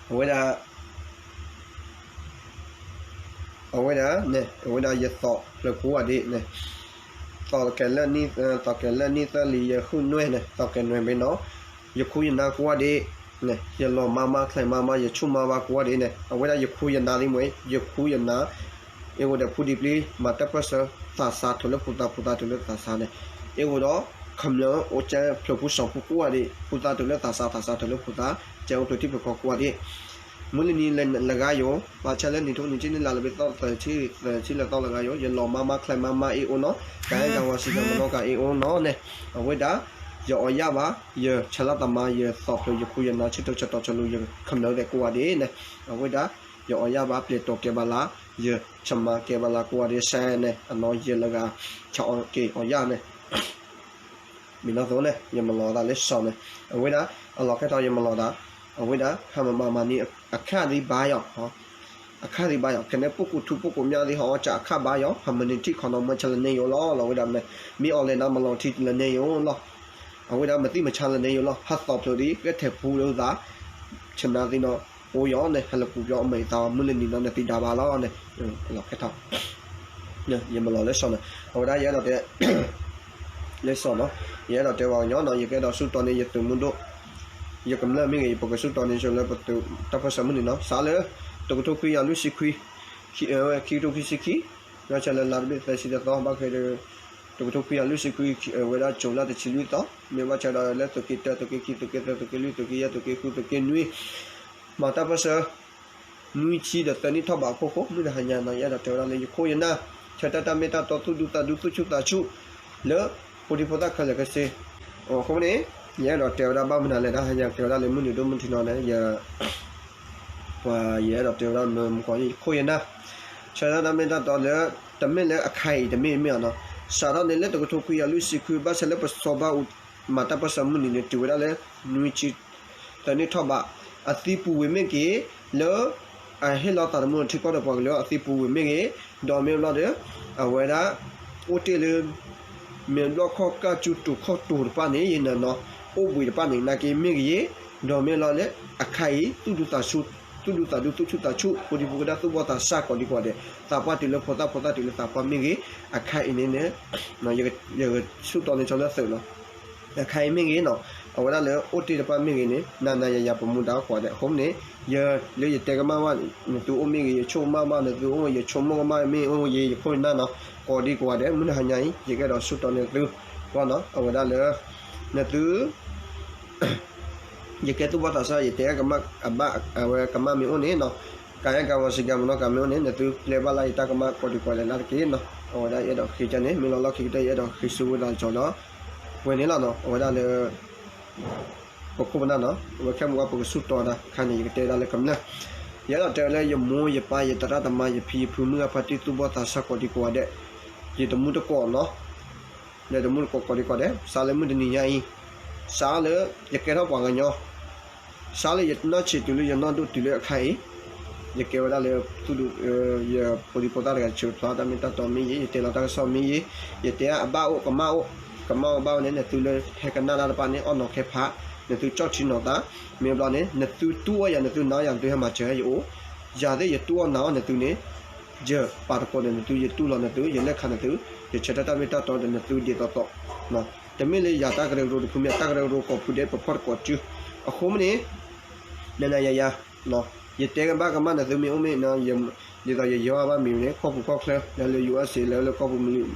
အဝဲဒၣ် အဝဲဒၣ်န့ၣ် အဝဲဒၣ်ယသီၣ်ဖျၢၣ်ကိးဂၤဒဲးန့ၣ်, သီၣ်ကဲလၢနံၣ် သီၣ်ကဲလၢနံၣ်သၢလံ ယဟုၣ်နွဲၣ်န့ၣ် သီၣ်ကဲနွဲၣ်ဘ့ၣ်နီၤ, ယခူယနၢ်ကိးဂၤဒဲးန့ၣ် ယလီၤမါမါချဲးမါမါ ယဆူၣ်မါဝါကိးဂၤဒဲးန့ၣ် အဝဲဒၣ်ယခူယနၢ်သ့ၣ်မ့ၢ် ယခူယနၢ် အ့ၣ်ဝဲဒီးဖုဒံးပျံၤ မၤတၢ်ပၢၢ်ဆၢ သးစၢ်ထုးလၢဖိသၣ် ဖိသၣ်ထုးလၢသးစၢ်န့ၣ်, အ့ၣ်ဝဲဒီး ခမျၢၢ်အိၣ်ကၠဲဖျၢၣ်ဖိစီၤဖိကိးဂၤဒဲး ဖိသၣ်ထုးလၢသးစၢ် သးစၢ်ထုးလၢဖိသၣ် ကၠဲအိၣ်ဖျိထံဖျိကီၢ်ကိးဂၤဒဲး, မုၢ်လၢနံၤလၢဂၤယိၤ ဘၣ်ဆၣ်လၢနံၣ်ထိနံၣ်ဆံနံၣ်လါလၢဘ့ၣ်သီၣ်သၢဆံ သၢဆံလၢသီလၢဂၤယိၤ ယလီၤမါမါချဲးမါမါအ့ၣ်အိၣ်နီၤ ကၤအဲၣ်ကၤဝါစံးကၤမနီၣ်ကၤအ့ၣ်အိၣ်နီၤန့ၣ်, အဝဲဒၣ် ယအီၣ်ယၢ်ဘၣ် ယဆဲးလီၤသးမါ ယသီၣ်ဖျၢၣ် ယခူယနၢ် ဆၢထၢၣ်ဆၢတီၤဆၢလိၤ ယခမျၢၢ်သ့ၣ်ကိးဂၤဒဲးန့ၣ်, အဝဲဒၣ် ယအီၣ်ယၢ်ဘၣ် ပျဲၢ်တီၤကဲဘၣ်လၢ် ယဆဲးမါကဲဘၣ်လၢ်ကိးဂၤဒဲးစဲးန့ၣ် အနီၢ်ယဲလၢဂၤ ဆဲးအီၣ်က့ၤအီၣ်ယၢ်န့ၣ် မ့ၢ်နီၢ်သိးန့ၣ် ယမၤလီၤသးလၢစီၤန့ၣ်, အဝဲဒၣ် အလီၢ်ခဲထီၣ်ယမၤလီၤသး, အဝဲဒၣ် ဟးမၤမၤမၤန့ၣ် အခါသံဘၣ်ယီၤ, အခါသံဘၣ်ယီၤ ခဲန့ၣ် ပှၤကူၣ်ထူပှၤကူၣ်မျၢ်သ့ၣ် ဟးအီၣ်ကၢအခါဘၣ်ယီၤ ဟးမၤန့ၢ်ထံၣ်ခီနီၤ မွဲဆၢလၢန့ၣ်ယိၤလီၤ လီၤဝဲဒၣ်မ့ၢ် မ့ၢ်အီၣ်လဲၣ်နၤ မၤလီၤထံလၢန့ၣ်ယိၤလီၤ, အဝဲဒၣ်မၤသံမၤဆါလၢန့ၣ်ယိၤလီၤ ဟးသီၣ်ဖျၢၣ်ဒ် ကဲထဲးပူၤလၢသး ဆနၢသ့ၣ်နီၤ အိၣ်ယီၤန့ၣ် ဟဲလၢပူၤပျီအမဲာ်သး မုၢ်လၢနံၤနီၤ နသံဒါဘၣ်လီၤန့ၣ်, လီၢ်ခဲထီၣ် ယမၤလီၤလၢစီၤန့ၣ် အဝဲဒၣ်ယအဲၣ်ဒိးတဲ လၢစီၤနီၤ, ယအဲၣ်ဒိးတဲဝဲကညီနီၤ ယကအဲၣ်ဒိးဆူၣ်တီန့ၢ် ယသုးမုၢ်ဒိၣ် ယကမျၢၢ်မ့ၢ်ဂ့ၤ ယပကဆူၣ်တီန့ၢ်ဆိလၢပသုးတၢ်ပၢၢ်ဆၢမုၢ်နံၤနီၤ စးလၢ တကထိခွံကယၤလွံၢ်ဆံခွံ ခံကထိခံဆံခံ ဘၣ်ဆၣ်လၢလါတဘ့ၣ်သၢဆံတသီ ဘၣ်ဃးဒီး တကထိခွံကယၤလွံၢ်ဆံခွံ ဝဲဒၣ်ကၠိလါတဆံလွံၢ်သီ မ့ၢ်ဘၣ်ဆၣ်ဒီးလၢသုးက့တၢ သုးက့ခံ သုးက့သၢ သုးက့လွံၢ် သုးက့ယဲၢ် သုးက့ဃု သုးက့နွံ မၤတၢ်ပၢၢ်ဆၢ နွံဆံဒီးသၢနံၣ်ထီၣ်ဘးအခိၣ်ဃိ မုၢ်တဟါညါနီၤ ယအဲၣ်ဒိးတဲဝဲဒၣ်လၢယခိၣ်ယနၢ် ဆၢတၢ်တၢ်မ့ၢ်တၢ်တီ သူၣ်ဒူသးဒူ သူၣ်ဆူၣ်သးဆူၣ် လၢဖိဒံဖိသၣ်ခဲလၢာ်ခဲဆ့ အဃိန့ၣ် ယအဲၣ်ဒိးတဲဝဲဒၣ်ဘၣ်မနုၤလဲၣ် တဟါညါကဲဝဲဒၣ်လၢမုၢ်နံၤဒိၣ်မုၢ်ထံနီၤန့ၣ် ယ ပှၤယအဲၣ်ဒိးတဲဝဲဒၣ်မုၢ်မုၢ်ကီး ယခိၣ်ယနၢ် ဆၢတၢ်တၢ်မ့ၢ်တၢ်တီလၢ တမ့ၢ်လၢအခါအံၤတမ့ၢ်မ့ၢ်အီၤနီၤ စးထီၣ်န့ၣ်လၢတကထိခွံကယၤလွံၢ်ဆံခွံ ဘၣ်ဆၣ်လၢပစီၤဘၣ်အူ မၤတၢ်ပၢၢ်ဆၢမုၢ်နံၤန့ၣ် တုၤဝဲဒၣ်လၢ နွံဆံ သၢနံၣ်ထီၣ်ဘး အသံပူၤဝံၤမ့ၢ်ဂ့ၤ လၢ အဟ့ၣ်လီၤသးသမူထံကီၢ်ဒီးပှၤကလုာ်အသံပူၤဝံၤမ့ၢ်ဂ့ၤ ဒီးမ့ၢ်ဘျီဒီး အဝဲဒၣ် အိၣ်တ့ၢ်လၢ မဲာ်ဘျီၣ်ခီၣ်ကၢ်ကၠူတူာ်ခီၣ်တူာ်တဖၣ်န့ၣ် ယနၢ်နီၤ အိၣ်ဘှံးတဖၣ်န့ၣ် နာ်က့မ့ၢ်ဂ့ၤ ဒီးမ့ၢ်လီၤလၢ အခါအံၤ သူၣ်ဒူသးဆူၣ် သူၣ်ဒူသးဒူ သူၣ်ဆူၣ်သးဆူၣ် ဖိဒံဖိကဒၣ်သူၣ်ဘီၣ်သးစၢ်ကိးဒံကိးဒဲး သးပှၢ်တုၤလၢဖိသၣ် ဖိသၣ်တုၤလၢသးပှၢ်မ့ၢ်ဂ့ၤ အခါအံၤန့ၣ်န့ၣ် ယကဆူၣ်တီန့ၢ်ဆိလၢသုးနီၤ အခါအံၤမ့ၢ်ဂ့ၤနီၤ အဝဲဒၣ်လၢအိၣ်တ့ၢ်တဖၣ်မ့ၢ်ဂ့ၤန့ၣ် နၤနၤယၤယၤပမူဒါကိးဂၤဒဲး အဃိန့ၣ် ယလၢယတဲကမၣ်ဘၣ်နသုအိၣ်မ့ၢ်ဂ့ၤ ယဆိကမိၣ်ကမၣ်နသုအိၣ် ယဆိကမိၣ်ကမၣ်မ့ၢ်အိၣ်ယဲ ယခိၣ်ယနၢ်နီၤ ကိးဒံကိးဂၤဒဲး မုၢ်နၤဟါညါအံၤ ယကအဲၣ်ဒိးဆူၣ်တီၤန့ၢ်သု ဂီၢ်နီၤ အဝဲဒၣ်လၢ နသု ယကဲသူၣ်ဘီၣ်သးစၢ် ယတဲကမၣ်အဘၣ် အဝဲကမၣ်မ့ၢ်အိၣ်န့ၣ်နီၤ ကၤအဲၣ်ကၤဝီၤစံးကၤမနီၤကၤမ့ၢ်အိၣ်န့ၣ် နသုပျဲဘၣ်လၢယတၢ်ကမၣ်ကိးဒံကိးဂၤဒဲးလၢတက့ၢ်နီၤ အဝဲဒၣ်ယအဲၣ်ဒိးဃ့ကန့ၣ် မ့ၢ်လီၤလီၢ်ခံကတၢၢ် ယအဲၣ်ဒိးဃ့ဆူဝဲဒၣ်ကၠီၤလီၤ ဝဲန့ၣ်လီၤနီၤ အဝဲဒၣ်လၢ ပခိၣ်ပနၢ်နီၤ အဝဲခဲမုၢ်ဝါ ပကဆူၣ်တီၤတၢ်ခါန့ၣ် ယကတဲဒၣ်လၢကမျၢၢ် ယအဲၣ်ဒိးတဲလၢယမိၢ်ယပၢ် ယသရၣ်သမါ ယဖံယဖု မုၢ်ဂၢ်ဖါတံၢ် သူၣ်ဘီၣ်သးစၢ်ကိးဒံကိးဂၤဒဲး ယတမူတကိးနီၤ ယတမူတကိးကိးဒံကိးဂၤဒဲး စးလၢမုၢ်တနံၤညါအံၤ စးလၢယကဲထီၣ်ပှၤကညီ စးလၢယနီၢ်ဆံးတုၤလၢယနီၢ်ဒိၣ်တုၤလၢအခါအံၤ ယကဲဝဲဒၣ်လၢ သူၣ်ဒူ ယဖိဒံဖိသၣ်တဂၤ ဆၢဖျါတၢ်မ့ၢ်တၢ်တီမ့ၢ်ဂ့ၤ ယတဲလီၤတၢ်ကစီၣ်မ့ၢ်ဂ့ၤ ယတဲအဘၣ်အိၣ်ကမၣ်အိၣ် ကမၣ်အိၣ်ဘၣ်အိၣ်န့ၣ် နသုလၢဟဲကနၣ်တၢ်တဖၣ်န့ၣ် အီၣ်နီၤခဲဖး နသုကၠီၣ်ထံနီၤသး မ့ၢ်ဘျီန့ၣ် နသုတူၢ်အီၣ်ယၤ နသုနာ်အီၣ်ယၤ နသုဟဲမၤစၢၤယအိၣ် ယၤသ့ၣ်ယတူၢ်အီၣ်နာ်အီၣ်နသုန့ၣ် ယပာ်တကိးန့ၣ် နသု ယတူၢ်လီၤနသု ယလဲၤခးနသု ယဆၢထၢၣ်တၢ်မ့ၢ်တၢ်တီဒီးနသုဒ်သိးသိး တမ့ၢ်လၢယၤတၢ်ကရၢကရိတဖုမ့ၢ် တၢ်ကရၢကရိကိးဖုဒဲး ပဖီၣ်တကိးစု အဃိမ့ၢ်န့ၣ် နၤနၤယၤယၤ ယတဲကဘၣ်ကမၣ်နသုမ့ၢ်အိၣ်မ့ၢ် ဒ်သိးယယီၤဘၣ်မ့ၢ်န့ၣ် ကီၢ်ပူၤကီၢ်ချၢ လၢလၢ ယူႇအၢၣ်စ့ၣ် လၢလၢကီၢ်ပူၤမုၢ်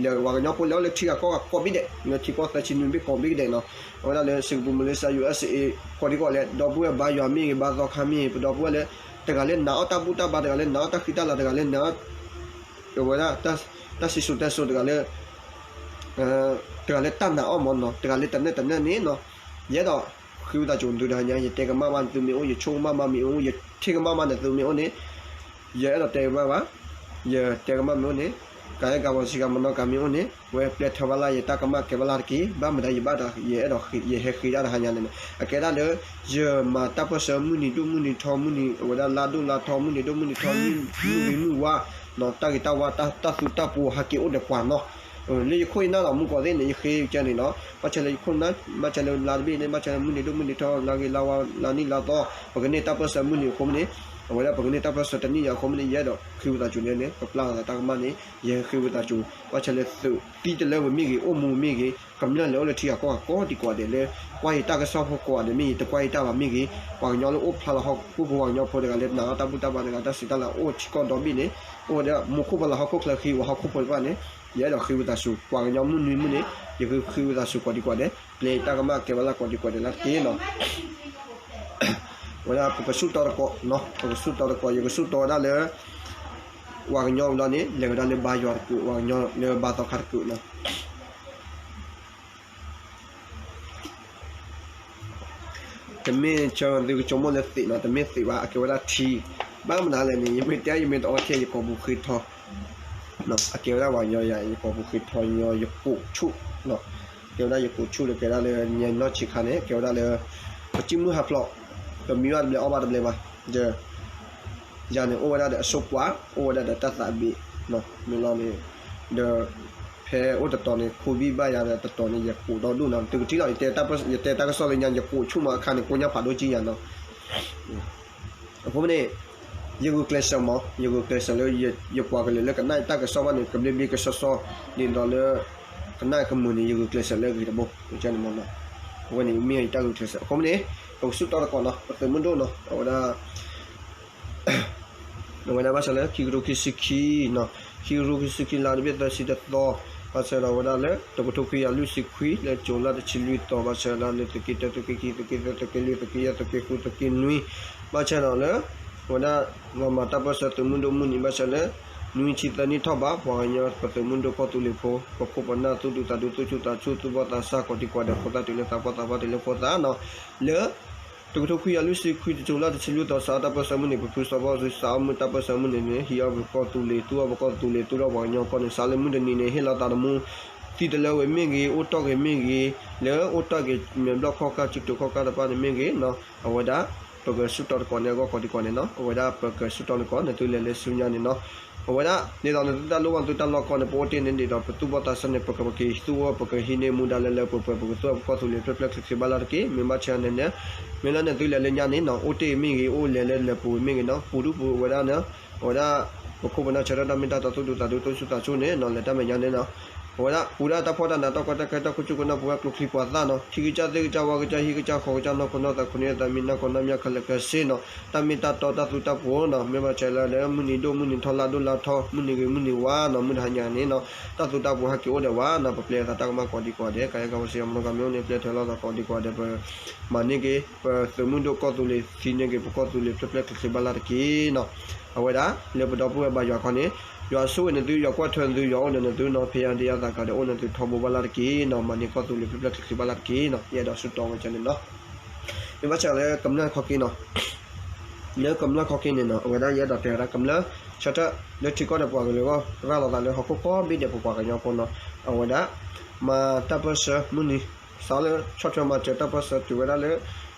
လၢပှၤကညီဖိလၢအိၣ်လၢထံဂၤကီၢ်ဂၤကိးဘ့ၣ်ဒဲး လၢထံကီၢ်သၢဆံနွံဘ့ၣ်ကိးဘ့ၣ်ကဒဲးနီၤ အဝဲဒၣ်လၢ စ့ၣ်ကပူၤ မလ့ၡါ ယူႇအၢၣ်စ့ၣ် ကိးဒံကိးဂၤဒဲး ဒီပုၢ်ဝဲၢ်ဘါယွၤမ့ၢ်ဂ့ၤ ဘါသီခါမ့ၢ်ဂ့ၤ ပဒီပုၢ်ဝဲၢ်လၢ တဂၤလၢနာ်အီၣ်တၢ်ဘူၣ်တၢ်ဘါ တဂၤလၢနာ်အီၣ်တၢ်ဃံတၢ်လၤ တဂၤလၢနာ်အီၣ် အဝဲဒၣ် တၢ်စံၣ်စိၤတဲစိၤ တဂၤလၢ တဂၤလၢတၢ်နာ်အီၣ်မ့ၢ်နီၤ တဂၤလၢတနၢၣ်တနၢၣ်န့ၣ်နီၤ ယအဲၣ်ဒိးဃ့ဝံသးစူၤနသုတဟါညါ ယတဲကမၣ်ဘၣ်နသုမ့ၢ်အိၣ် ယဆိကမိၣ်ကမၣ်မ့ၢ်အိၣ် ယထံၣ်ကမၣ်ဘၣ်နသုမ့ၢ်အိၣ်န့ၣ် ယအဲၣ်ဒိးတဲကမၣ်ဘၣ် ယတဲကမၣ်မ့ၢ်အိၣ်န့ၣ် ကၤအဲၣ်ကၤဝီၤစံးကၤမနီၤကၤမ့ၢ်အိၣ်န့ၣ် ဝဲပျဲထီဘၣ်လၢယတၢ်ကမၣ်ကဲဘၣ်လၢတက့ၢ် ဘၣ်မတၤယဘၣ်ဒီး ယအဲၣ်ဒိးဃ့ ယဟဲဃ့ဒၣ်တဟါညါန့ၣ်နီၤ အကဲဒၣ်လၢ ယမၤတၢ်ပၢၢ်ဆၢမုၢ်နံၤဒိၣ်မုၢ်နံၤထီ မုၢ်နံၤ အဝဲဒၣ်လါဒိၣ်လါထီ မုၢ်နံၤဒိၣ်မုၢ်နံၤထီ မုၢ်ဂ့ၤမုၢ်ဝါ တၢ်ဂ့ၤတၢ်ဝါ တၢ်သူတၢ်ပှီၤဟးက့ၤအိၣ်ဒီးပှၤနီၤ လၢယခိၣ်ယနၢ်ဒီးမူကီးသ့ၣ်န့ၣ် ယဃ့ကန့ၣ်နီၤ ဘၣ်ဆၣ်လၢယခိၣ်နၢ် ဘၣ်ဆၣ်လၢလါတဘ့ၣ်န့ၣ် ဘၣ်ဆၣ်လၢမုၢ်နံၤဒိၣ်မုၢ်နံၤထီ လါဂ့ၤလါဝါ လါနံၣ်လါသီ ပကန့ၢ်တၢ်ပၢၢ်ဆၢမုၢ်နံၤအဃိမ့ၢ်န့ၣ် အဝဲဒၣ်ပကန့ၢ်တၢ်ပၢၢ်ဆၢတနံၣ်ညါအဃိမ့ၢ်န့ၣ် ယအဲၣ်ဒိးဃ့ဝံသးစူၤန့ၣ် ပပျၢ်လီၤသးတၢ်ကမၣ်န့ၣ် ယဟဲဃ့ဝံသးစူၤ ဘၣ်ဆၣ်လၢသုးသံတလၢဝဲမ့ၢ်ဂ့ၤ အိၣ်မူမ့ၢ်ဂ့ၤ ကမျၢၢ်လၢအိၣ်လၢထံဂၤကီၢ်ဂၤကိးဒံကိးဂၤဒဲးလၢ ကွၢ်ယတၢ်ကစီၣ်ဖိကိးဂၤဒဲးမ့ၢ်ဂ့ၤ တကွၢ်ယတၢ်ဘၣ်မ့ၢ်ဂ့ၤ ပှၤကညီလၢအိၣ်ဖျါလီၤဟီၣ်ခိၣ်ဖိ ပှၤကညီဖိတဂၤလၢနာ်အီၣ်တၢ်ဘူၣ်တၢ်ဘါတဂၤ တၢ်စံးတၢ်လၤအိၣ်ထံကီၢ်ဒီဘ့ၣ်န့ၣ် အိၣ်ဝဲဒၣ်မူခိၣ်ပလၤဟီၣ်ခိၣ်ချၢဃံ ပှၤဟီၣ်ခိၣ်ဖိတဖၣ်န့ၣ် ယအဲၣ်ဒိးဃ့ဝံသးစူၤ ပှၤကညီမုၢ်နွံမုၢ်န့ၣ် ယဃ့ဝံသးစူၤကိးဒံကိးဂၤဒဲး ပျဲတၢ်ကမၣ်ကဲဘၣ်လၢကိးဒံကိးဂၤဒဲးလၢတက့ၢ်နီၤ ဝဲဒၣ်ပကဆူၣ်တီၤတကိး ပကဆူၣ်တီၤတကိး ယကဆူၣ်တီၤဝဲဒၣ်လၢ ပှၤကညီဘျီန့ၣ် လဲၤဝဲဒၣ်လၢဘါယွၤတကုး ပှၤကညီလၢဘါသီခါတကုးနီၤ တမ့ၢ်ဆၢသုကဆိကမိၣ်လၢသံးနီၤ တမ့ၢ်သံးဘၣ် အကဲဝဲဒၣ်ထံ ဘၣ်မနုၤလဲၣ်န့ၣ် ယမ့ၢ်တဲယမ့ၢ်တအီထံ ယကိာ်ပူၤဃ့ထီ အကဲဝဲဒၣ်ပှၤကညီယၤ ယကိာ်ပူၤဃ့ထီညီ ယကိာ်ဆူၣ် ကဲဝဲဒၣ်ယကိာ်ဆူၣ်လၢကဲဒၣ်လၢညါနီၢ်ဆံးခါန့ၣ် ကဲဝဲဒၣ်လၢ ပစံၣ်မုၢ်ဟးဖျိး ပမံဘၣ်တဘျဲအီၣ်ဘၣ်တဘျဲဘၣ် ယၤန့ၣ်အိၣ်ဝဲဒၣ်ဒီးအစိပှၤ အိၣ်ဝဲဒၣ်ဒီးတၢ်သးဘ့ၣ် မ့ၢ်လီၤန့ၣ် ဒီး ဖဲအိၣ်တတီၤန့ၣ် ခိဘံၣ်ဘၣ်ယၤဒီးတတီၤန့ၣ် ယကိာ်ဒီဒူၣ်နီၤ သုကထံၣ်လီၤ ယတဲတၢ်ကစီၣ်လၢညါ ယကိာ်ဆူၣ်မးအခါန့ၣ် ကိညၢ်ဖးဒိၣ်ကံယၤနီၤ အဃိန့ၣ် ယဂုာ်ကျဲးစၢးမး ယဂုာ်ကျဲးစၢးလၢ ယပှၤကလုာ်လၢကနၣ်ယတၢ်ကစီၣ်ဘၣ်န့ၣ် ကဘျ့ဘျ့ကစီစီ ဒ်သိးလၢ ကနၣ်ကမုာ်န့ၣ် ယဂုာ်ကျဲးစၢးလၢအဂ့ၤတဘိ န့ၣ်မးနီၤ အဝဲန့ၣ်မ့ၢ်ယတၢ်ဂုာ်ကျဲးစၢး အဃိန့ၣ် ပကဆူၣ်တီၤတကိးနီၤ ပသုးမုၢ်ဒိၣ်နီၤ အဝဲဒၣ် အဝဲဒၣ်ဘၣ်ဆၣ်လၢ ခံကထိခံဆံခံနီၤ ခံကထိခံဆံခံလါတဘ့ၣ်သၢဆံတသီ ဘၣ်ဆၣ်ဒီးအဝဲဒၣ်လၢ တကထိခွံကယၤလွံၢ်ဆံခွံ လၢကၠိၤလါတဆံလွံၢ်သီ ဘၣ်ဆၣ်ဝဲဒၣ်လၢ သုးက့တၢ သုးက့ခံ သုးက့သၢ သုးက့လွံၢ် သုးက့ယဲၢ် သုးက့ဃု သုးက့နွံ ဘၣ်ဆၣ်ဒီးလၢ အဝဲဒၣ် ပှၤမၤတၢ်ပၢၢ်ဆၢသုးမုၢ်ဒိၣ်မုၢ်နံၤ ဘၣ်ဆၣ်လၢ နွံဆံသၢနံၣ်ထီၣ်ဘး ပှၤကညီပသုးမုၢ်ဒိၣ်ကီၢ်သူလ့ၤဖိ ပခိၣ်ပနၢ်သူၣ်ဒူသးဒူ သူၣ်ဆူၣ်သးဆူၣ် သူၣ်ဘီၣ်သးစၢ် ကိးဒံကိးဒဲး ဖိသၣ်တုၤလၢသးပှၢ် သးပှၢ်တုၤလၢဖိသၣ်နီၤ လၢ တကထိခွံကယၤလွံၢ်ဆံခွံ တကၠိၤလါတဆံလွံၢ်သီ စးတၢ်ပၢၢ်ဆၢမုၢ်နံၤ ပဖုစီၤဘီၣ်စု စးအီၣ်မုၢ်တၢ်ပၢၢ်ဆၢမုၢ်နံၤန့ၣ် ဟံးအီၣ်ပကီၢ်သူလ့ၤ သူၣ်အီၣ်ပကီၢ်သူလ့ၤ သူၣ်ထီၣ်ပှၤကညီကီၢ်န့ၣ် စးလၢမုၢ်တနံၤန့ၣ် ဟ့ၣ်လီၤသးသမူ သံတလၢဝဲမ့ၢ်ဂ့ၤ အိၣ်တ့ၢ်ဂ့ၤမ့ၢ်ဂ့ၤ လၢအိၣ်တ့ၢ်ဂ့ၤ မဲာ်ဘျီၣ်ခီၣ်ကၢ် စုတိၤခီၣ်ကၢ်တဖၣ်န့ၣ်မ့ၢ်ဂ့ၤနီၤ အဝဲဒၣ် ပကဆူၣ်တီၤတကိးန့ၣ်အဂီၢ်ကိးဒံကိးန့ၣ်နီၤ အဝဲဒၣ်ပကဆူၣ်တီၤန့ၢ်ကိး နသုလဲၤလၢဆူညါန့ၣ်နီၤ အဝဲဒၣ် ဒ်သိးနသုတၢ်လိၣ်ဘၣ်နသုတၢ်လီၢ်ကီၢ်န့ၣ် ပအိၣ်တ့ၢ်န့ၣ်ဒ်သိး ပသူၣ်ဘီၣ်သးစၢ်န့ၣ် ပကပက့ၤသူၣ်အီၣ် ပကဟံးန့ၢ်မူဒါလၢလၢပှဲၤပှဲၤ ပကသူၣ်အီၣ်ပကီၢ်သူလ့ၤဖျၢၣ်ဖျၢၣ်ချ့ချ့ဘၣ်လၢတက့ၢ် မ့ၢ်ဘၣ်ဆၣ်န့ၣ်န့ၣ် မ့ၢ်လၢနသုလဲၤလၢညါန့ၣ်နီၤ အိၣ်တ့ၢ်မ့ၢ်ဂ့ၤ အိၣ်လဲၤလၢလၢပူၤမ့ၢ်ဂ့ၤနီၤ ပူၤဒူပူၤဝဲဒၣ်န့ၣ် အဝဲဒၣ် ပခိၣ်ပနၢ်ဆၢထၢၣ်တၢ်မ့ၢ်တၢ်တီ သူၣ်ဒူသးဒူ သူၣ်ဆူၣ်သးဆူၣ်န့ၣ်နီၤ လဲၤတၢ်မဲာ်ညါန့ၣ်နီၤ အဝဲဒၣ် ပူၤဒၣ်တၢ်ဖှီၣ်တၢ်နး တၢ်ကီတၢ်ခဲ တၢ်ခိၣ်ဆူၣ်ခိၣ်နၢ် ပဝဲကျိချံပှၤသၣ်နီၤ, ထံကစၢ်သ့ၣ်ကစၢ် ဝၣ်ကစၢ် ဟံၣ်ကစၢ် ဃီကစၢ် နီၢ်ခိနီၢ်သး ခိၣ်နူာ်သး မံနီၢ်ကီၢ်နီၢ်မၠၣ် ခဲလၢာ်ခဲဆ့နီၤ, တၢ်မ့ၢ်တၢ်တီတၢ်သူတၢ်ပှီၤနီၤ, မ့ၢ်ဘၣ်ဆၢလၢ မုၢ်နံၤဒိၣ်မုၢ်နံၤထီ လါဒိၣ်လါထီ မုၢ်နံၤဂ့ၤမုၢ်နံၤဝါနီၤ, မုၢ်တဟါညါန့ၣ်နီၤ တၢ်သူတၢ်ပှီၤဟဲက့ၤအိၣ်ဒီးဝဲနီၤ, ပပျဲသးတၢ်ကမၣ်ကိးဒံကိးဒဲး, ကယဲၢ်ကဝီၤစံး မနီၢ်ကီၢ်မ့ၢ်အိၣ်န့ၣ် ပျဲထွဲလိာ်သးကိးဒံကိးဒဲး, ပမၤန့ၢ်က့ၤ ပသုးမုၢ်ဒိၣ်ကီၢ်သူလ့ၤ သံန့ၢ်က့ၤ ပကီၢ်သူလ့ၤ ဖျၢၣ်ဖျၢၣ်ချ့ချ့ဘၣ်လၢ်တက့ၢ်နီၤ. အဝဲဒၣ် လၢပဒီပုၢ်ဝဲၢ်ဘါယွၤခီန့ၣ် ယွၤဆိၣ်ဂ့ၤနသု ယွၤကွၢ်ထွဲနသု ယွၤအိၣ်ဒီးနသုနီၤ, ဖဲယၤဒုးယၤသးကဒီး အိၣ်နသုထီဘိဘၣ်လၢ်တက့ၢ်နီၤ, မၤန့ၢ်ကီၢ်သူလ့ၤ ဖျၢၣ်ဖျၢၣ်ချ့ချ့ဘၣ်လၢ်တက့ၢ်နီၤ, ယအဲၣ်ဒိးဆူၣ်တီဝဲကန့ၣ်နီၤ. မ့ၢ်ဘၣ်ဆၣ်လၢကမျၢၢ်ခီက့ၤနီၤ, လၢကမျၢၢ်ခီက့ၤန့ၣ်နီၤ အဝဲဒၣ်ယအဲၣ်ဒိးတဲဝဲဒၣ် ကမျၢၢ်ဆၢထၢၣ်လၢထံကီၢ်ဒီးပှၤကလုာ်အဂီၢ် ရၤလီၤသးလၢဟီၣ်ခိၣ်ကိးဘ့ၣ်ဒဲး ပပှၤကညီဖိနီၤ, အဝဲဒၣ် မၤတၢ်ပၢၢ်ဆၢမုၢ်နံၤ စးလၢဆီၣ်ထွဲမၤစၢၤတၢ်ပၢၢ်ဆၢ တုၤဝဲဒၣ်လၢ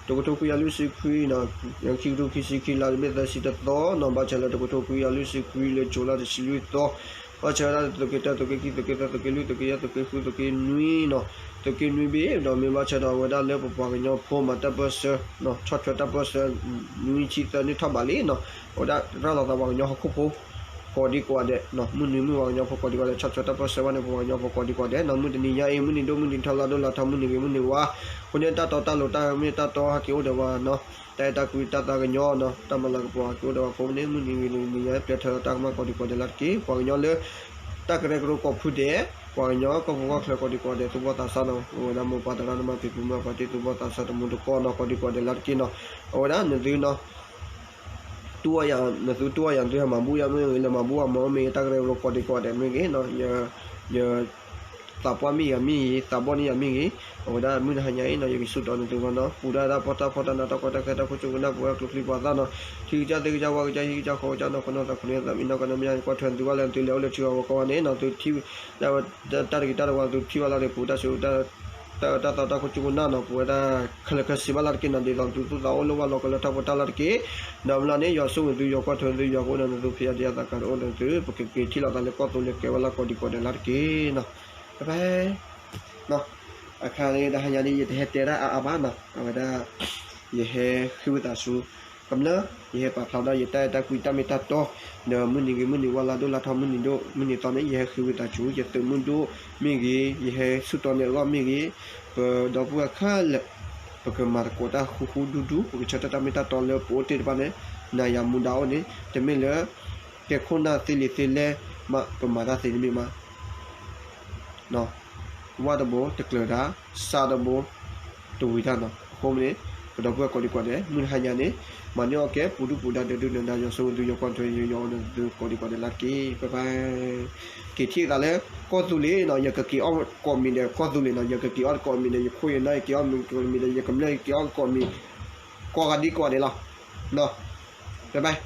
တကထိခွံကယၤလွံၢ်ဆံခွံနီၤ, ခံကထိခံဆံခံ လါမ့ၤသၢဆံတသီနီၤ, ဘၣ်ဆၣ်လၢတကထိခွံကယၤလွံၢ်ဆံခွံ လၢကၠိလါတဆံလွံၢ်သီ, ဘၣ်ဆၣ်ဝဲဒၣ်လၢ သုးက့တၢ သုးက့ခံ သုးက့သၢ သုးက့လွံၢ် သုးက့ယဲၢ် သုးက့ဃု သုးက့နွံနီၤ, သုးက့နွံဘ့ၣ်ဒီး မ့ၢ်ဘၣ်ဆၣ်ဒီး အဝဲဒၣ်လၢပပှၤကညီဖိမၤတၢ်ပၢၢ်ဆၢ ဆီၣ်ထွဲတၢ်ပၢၢ်ဆၢ နွံဆံသၢနံၣ်ထီၣ်ဘးလံနီၤ, အဝဲဒၣ်ရၤလီၤသးပှၤကညီဟီၣ်ခိၣ်ဖိ ကိးဒံကိးဂၤဒဲးနီၤ, မုၢ်နွံမုၢ်ပှၤကညီဖိကိးဒံကိးဂၤဒဲး ဆီၣ်ထွဲတၢ်ပၢၢ်ဆၢဘၣ်န့ၣ် ပပှၤကညီဖိကိးဒံကိးဂၤဒဲးနီၤ, မုၢ်တနံၤညါအံၤ မုၢ်နံၤဒိၣ်မုၢ်နံၤထီ လါဒိၣ်လါထီ မုၢ်နံၤဂ့ၤမုၢ်နံၤဝါ, အဃိန့ၣ် တၢ်တီတၢ်လိၤ တၢ်မ့ၢ်တၢ်တီဟဲက့ၤအိၣ်ဒီးဝဲနီၤ, တၢ်အဲၣ်တၢ်ကွံ တၢ်သးကညီၤနီၤ, တၢ်မၤလၤကပီၤဟဲက့ၤအိၣ်ဒီးဝဲအဃိန့ၣ် မုၢ်နံၤဂ့ၤနံၤညါ ပျဲထွဲလီၤတၢ်ကမၣ်ကိးဒံကိးဂၤဒဲးလၢ်တက့ၢ်, ပှၤကညီလၢ တၢ်ကရၢကရိကိးဖုဒဲး, ပှၤကညီကီၢ်ပူၤကီၢ်ချၢကိးဒံကိးဂၤဒဲး သူၣ်ဘီၣ်သးစၢ်နီၤ, အဝဲဒၣ်မိၢ်ပၢ်သရၣ်သမါ ဖံဖုမုၣ်ပၢ်တံၤ သူၣ်ဘီၣ်သးစၢ်တမူတကိးနီၤ ကိးဒံကိးဂၤဒဲးလၢ်တက့ၢ်နီၤ, အဝဲဒၣ်နသုနီၤ တူၢ်အီၣ်ယၤ နသုတူၢ်အီၣ်ယၤ နသုဟဲမၤဘူၣ်ယၤမ့ၢ်ဂ့ၤ လဲၤမၤဘူၣ်အမၤမ့ၢ်ဂ့ၤ တၢ်ကရၢကရိကိးဒံကိးဂၤဒဲးမ့ၢ်ဂ့ၤနီၤ, ယ သးပှၢ်မ့ၢ်ယၤမ့ၢ်ဂ့ၤ သးဘီၣ်န့ၢ်ယၤမ့ၢ်ဂ့ၤ, အဝဲဒၣ်မုၢ်တဟါညါအံၤနီၤ ယကစူၢ်တီနသုဂီၢ်နီၤ, ပူၤဒၣ်တၢ်ဖှီၣ်တၢ်နး တၢ်ကီတၢ်ခဲ တၢ်ခိၣ်ဆူၣ်ခိၣ်နၢ် ပဝဲကျိချံပှၤသၣ်နီၤ, ထံကစၢ်သ့ၣ်ကစၢ် ဝၣ်ကစၢ် ဟံၣ်ကစၢ် ဃီကစၢ် နီၢ်ခိနီၢ်သး ခိၣ်နူာ်သး မံနီၢ်ကီၢ်နီၢ်မၠၣ် ကွၢ်ထွဲနသုဘၣ်လၢနသုလဲၤအိၣ်လၢထံဂၤဝီကီၢ်ဂၤန့ၣ်နီၤ, သုထံၣ်ဝဲဒၣ်တၢ်တဂ့ၤတၢ်တဝါ သုထံၣ်ဘၣ်လၢတပူၤ တၢ်ဆူး တၢ်အၢတၢ်သီ တၢ်ခိၣ်ဆူၣ်ခိၣ်နၢ်နီၤ, ပဝဲဒၣ်ခဲလၢာ်ခဲဆ့ဘၣ်လၢ်တက့ၢ်နီၤ, ဒ်သိးသုသူၣ်သးအိၣ်လၢဝၣ်လီၤကလၢထီၣ်ပတၢ်လၢ်တက့ၢ်, ဒီးမ့ၢ်လီၤန့ၣ် ယွၤဆိၣ်ဂ့ၤသု ယွၤကွၢ်ထွဲနသု ယွၤကအိၣ်ဒီးနသု ဖဲယၤဒုးယၤသးကဒီးအိၣ်ဒီးနသု ပကက့ၤထံၣ်လိာ်သးလၢကီၢ်သူလ့ၤကဲဝဲလၢ်ကိးဒံကိးဂၤဒဲးလၢ်တက့ၢ်နီၤ, ဘၣ်ဘၣ် အခါန့ၣ် တဟါညါန့ၣ် ယတဟဲတဲဒၣ်အါအါဘၣ်နီၤ, အဝဲဒၣ် ယဟဲဃ့ဝံသးစူၤ ကမျၢၢ် ယဟဲပာ်ဖျါဒီးယတၢ်အဲၣ်တၢ်ကွံ တၢ်မ့ၢ်တၢ်တီ ဒီးမုၢ်နံၤဂ့ၤမုၢ်နံၤဝါ လါဒိၣ်လါထီ မုၢ်နံၤဒိၣ်မုၢ်နံၤသီန့ၣ် ယဟဲဃ့ဝံသးစူၤ ယသုးမုၢ်ဒိၣ်မ့ၢ်ဂ့ၤ ယဟဲဆူၣ်တီန့ၣ်အဂီၢ်မ့ၢ်ဂ့ၤ, ပဒီပုၢ်ဝဲၢ်ခဲလၢာ် ပကမၤသကိးတၢ်ဃူဃူဒူဒူ ပကဆၢထၢၣ်တၢ်မ့ၢ်တၢ်တီလၢပအိၣ်တ့ၢ်တဖၣ်န့ၣ် နၤယၤမူဒါအိၣ်န့ၣ် တမ့ၢ်လၢ ကဲခိၣ်နၢ်သ့လံာ်သ့လဲၢ်မး ပမၤတၢ်သ့တမ့ၢ်မး ဝၣ်တဘိတကျၢၤတၢ်, စၢ်တဘိတဝံၤတၢ်နီၤ, အဃိန့ၣ် ပဒီပုၢ်ဝဲၢ်ကိးဒံကိးဒဲး မုၢ်တဟါညါန့ၣ် မၤန့ၢ်အီၣ်ကဲ ပူၤဒုၣ်ပူၤဒါ ဒီဒုၣ်ဒီဒါ ယွၤဆိၣ်ဂ့ၤသု ယွၤကွၢ်ထွဲ ယွၤအိၣ်ဒီးသုကိးဒံကိးဒဲးလၢ်တက့ၢ် ပၢ်ပၢ် က့ၤထံၣ်သးလၢ ကီၢ်သူလ့ၤနီၤ, ယကက့ၤအီၣ်ကိးမံၤဒီးကီၢ်သူလ့ၤနီၤ, ယကက့ၤအီၣ်ကိးမံၤဒီး ယခိၣ်ယနၢ် ယက့ၤအီၣ်ကိးမံၤဒီး ယကမျၢၢ် ယက့ၤအီၣ်ကိးမံၤ ကိးဂၤဒံကိးဂၤဒဲးလီၤ ပၢ်ပၢ် ယ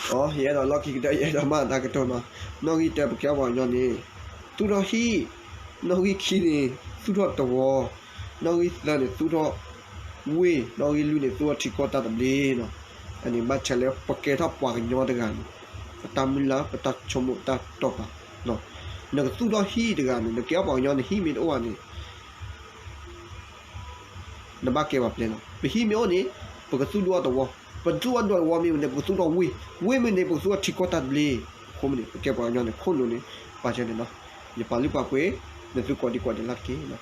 အဲၣ်ဒိးလီၢ်ခံကတၢၢ် ယအဲၣ်ဒိးမၤတၢ်ကတိၤနီၤ, နီၣ်ဂံၢ်တၢ ပကဲပှၤကညီန့ၣ် သူၣ်ထီၣ်ဟံၣ်, နီၣ်ဂံၢ်ခံန့ၣ် သူၣ်ထီၣ်သဝီ, နီၣ်ဂံၢ်သၢန့ၣ် သူၣ်ထီၣ်ဝ့ၢ်, နီၣ်ဂံၢ်လွံၢ်န့ၣ် သူၣ်ထီၣ်ထံကီၢ်တၢ်သဘျ့နီၤ, အန့ၣ်ဘၣ်ဆၣ်လၢပကဲထီၣ်ပှၤကညီတဂၤန့ၣ် ပတၢ်မုၢ်လၢ် ပတၢ်ဆိကမိၣ်တၢ်တီၢ်ပာ် နကသူၣ်ထီၣ်ဟံၣ်တဂၤန့ၣ် နကဲထီၣ်ပှၤကညီ နဟံၣ်မ့ၢ်တအိၣ်ဘၣ်န့ၣ် နဘၣ်ကဲပှၤပျဲလီၤ. ပဟံၣ်မ့ၢ်အိၣ်န့ၣ် ပကသူၣ်ဒိၣ်ထီၣ်သဝီ, ပသူၣ်ဒိၣ်ထီၣ်သဝီမ့ၢ်ဝံၤန့ၣ် ပကသူၣ်ထီၣ်ဝ့ၢ်, ဝ့ၢ်မ့ၢ်န့ၣ် ပကသူၣ်ထီၣ်ထံကီၢ်တၢ်သဘျ့, အဃိမ့ၢ်န့ၣ် ပကဲပှၤကညီန့ၣ် ခိၣ်နူာ်န့ၣ် ပာ်စၢၤန့ၣ်လီၤ. ယပာ်လုၢ်ပာ်ပှ့ၤ နသုကိးဒံကိးဒဲးလၢ်တက့ၢ်လီၤ.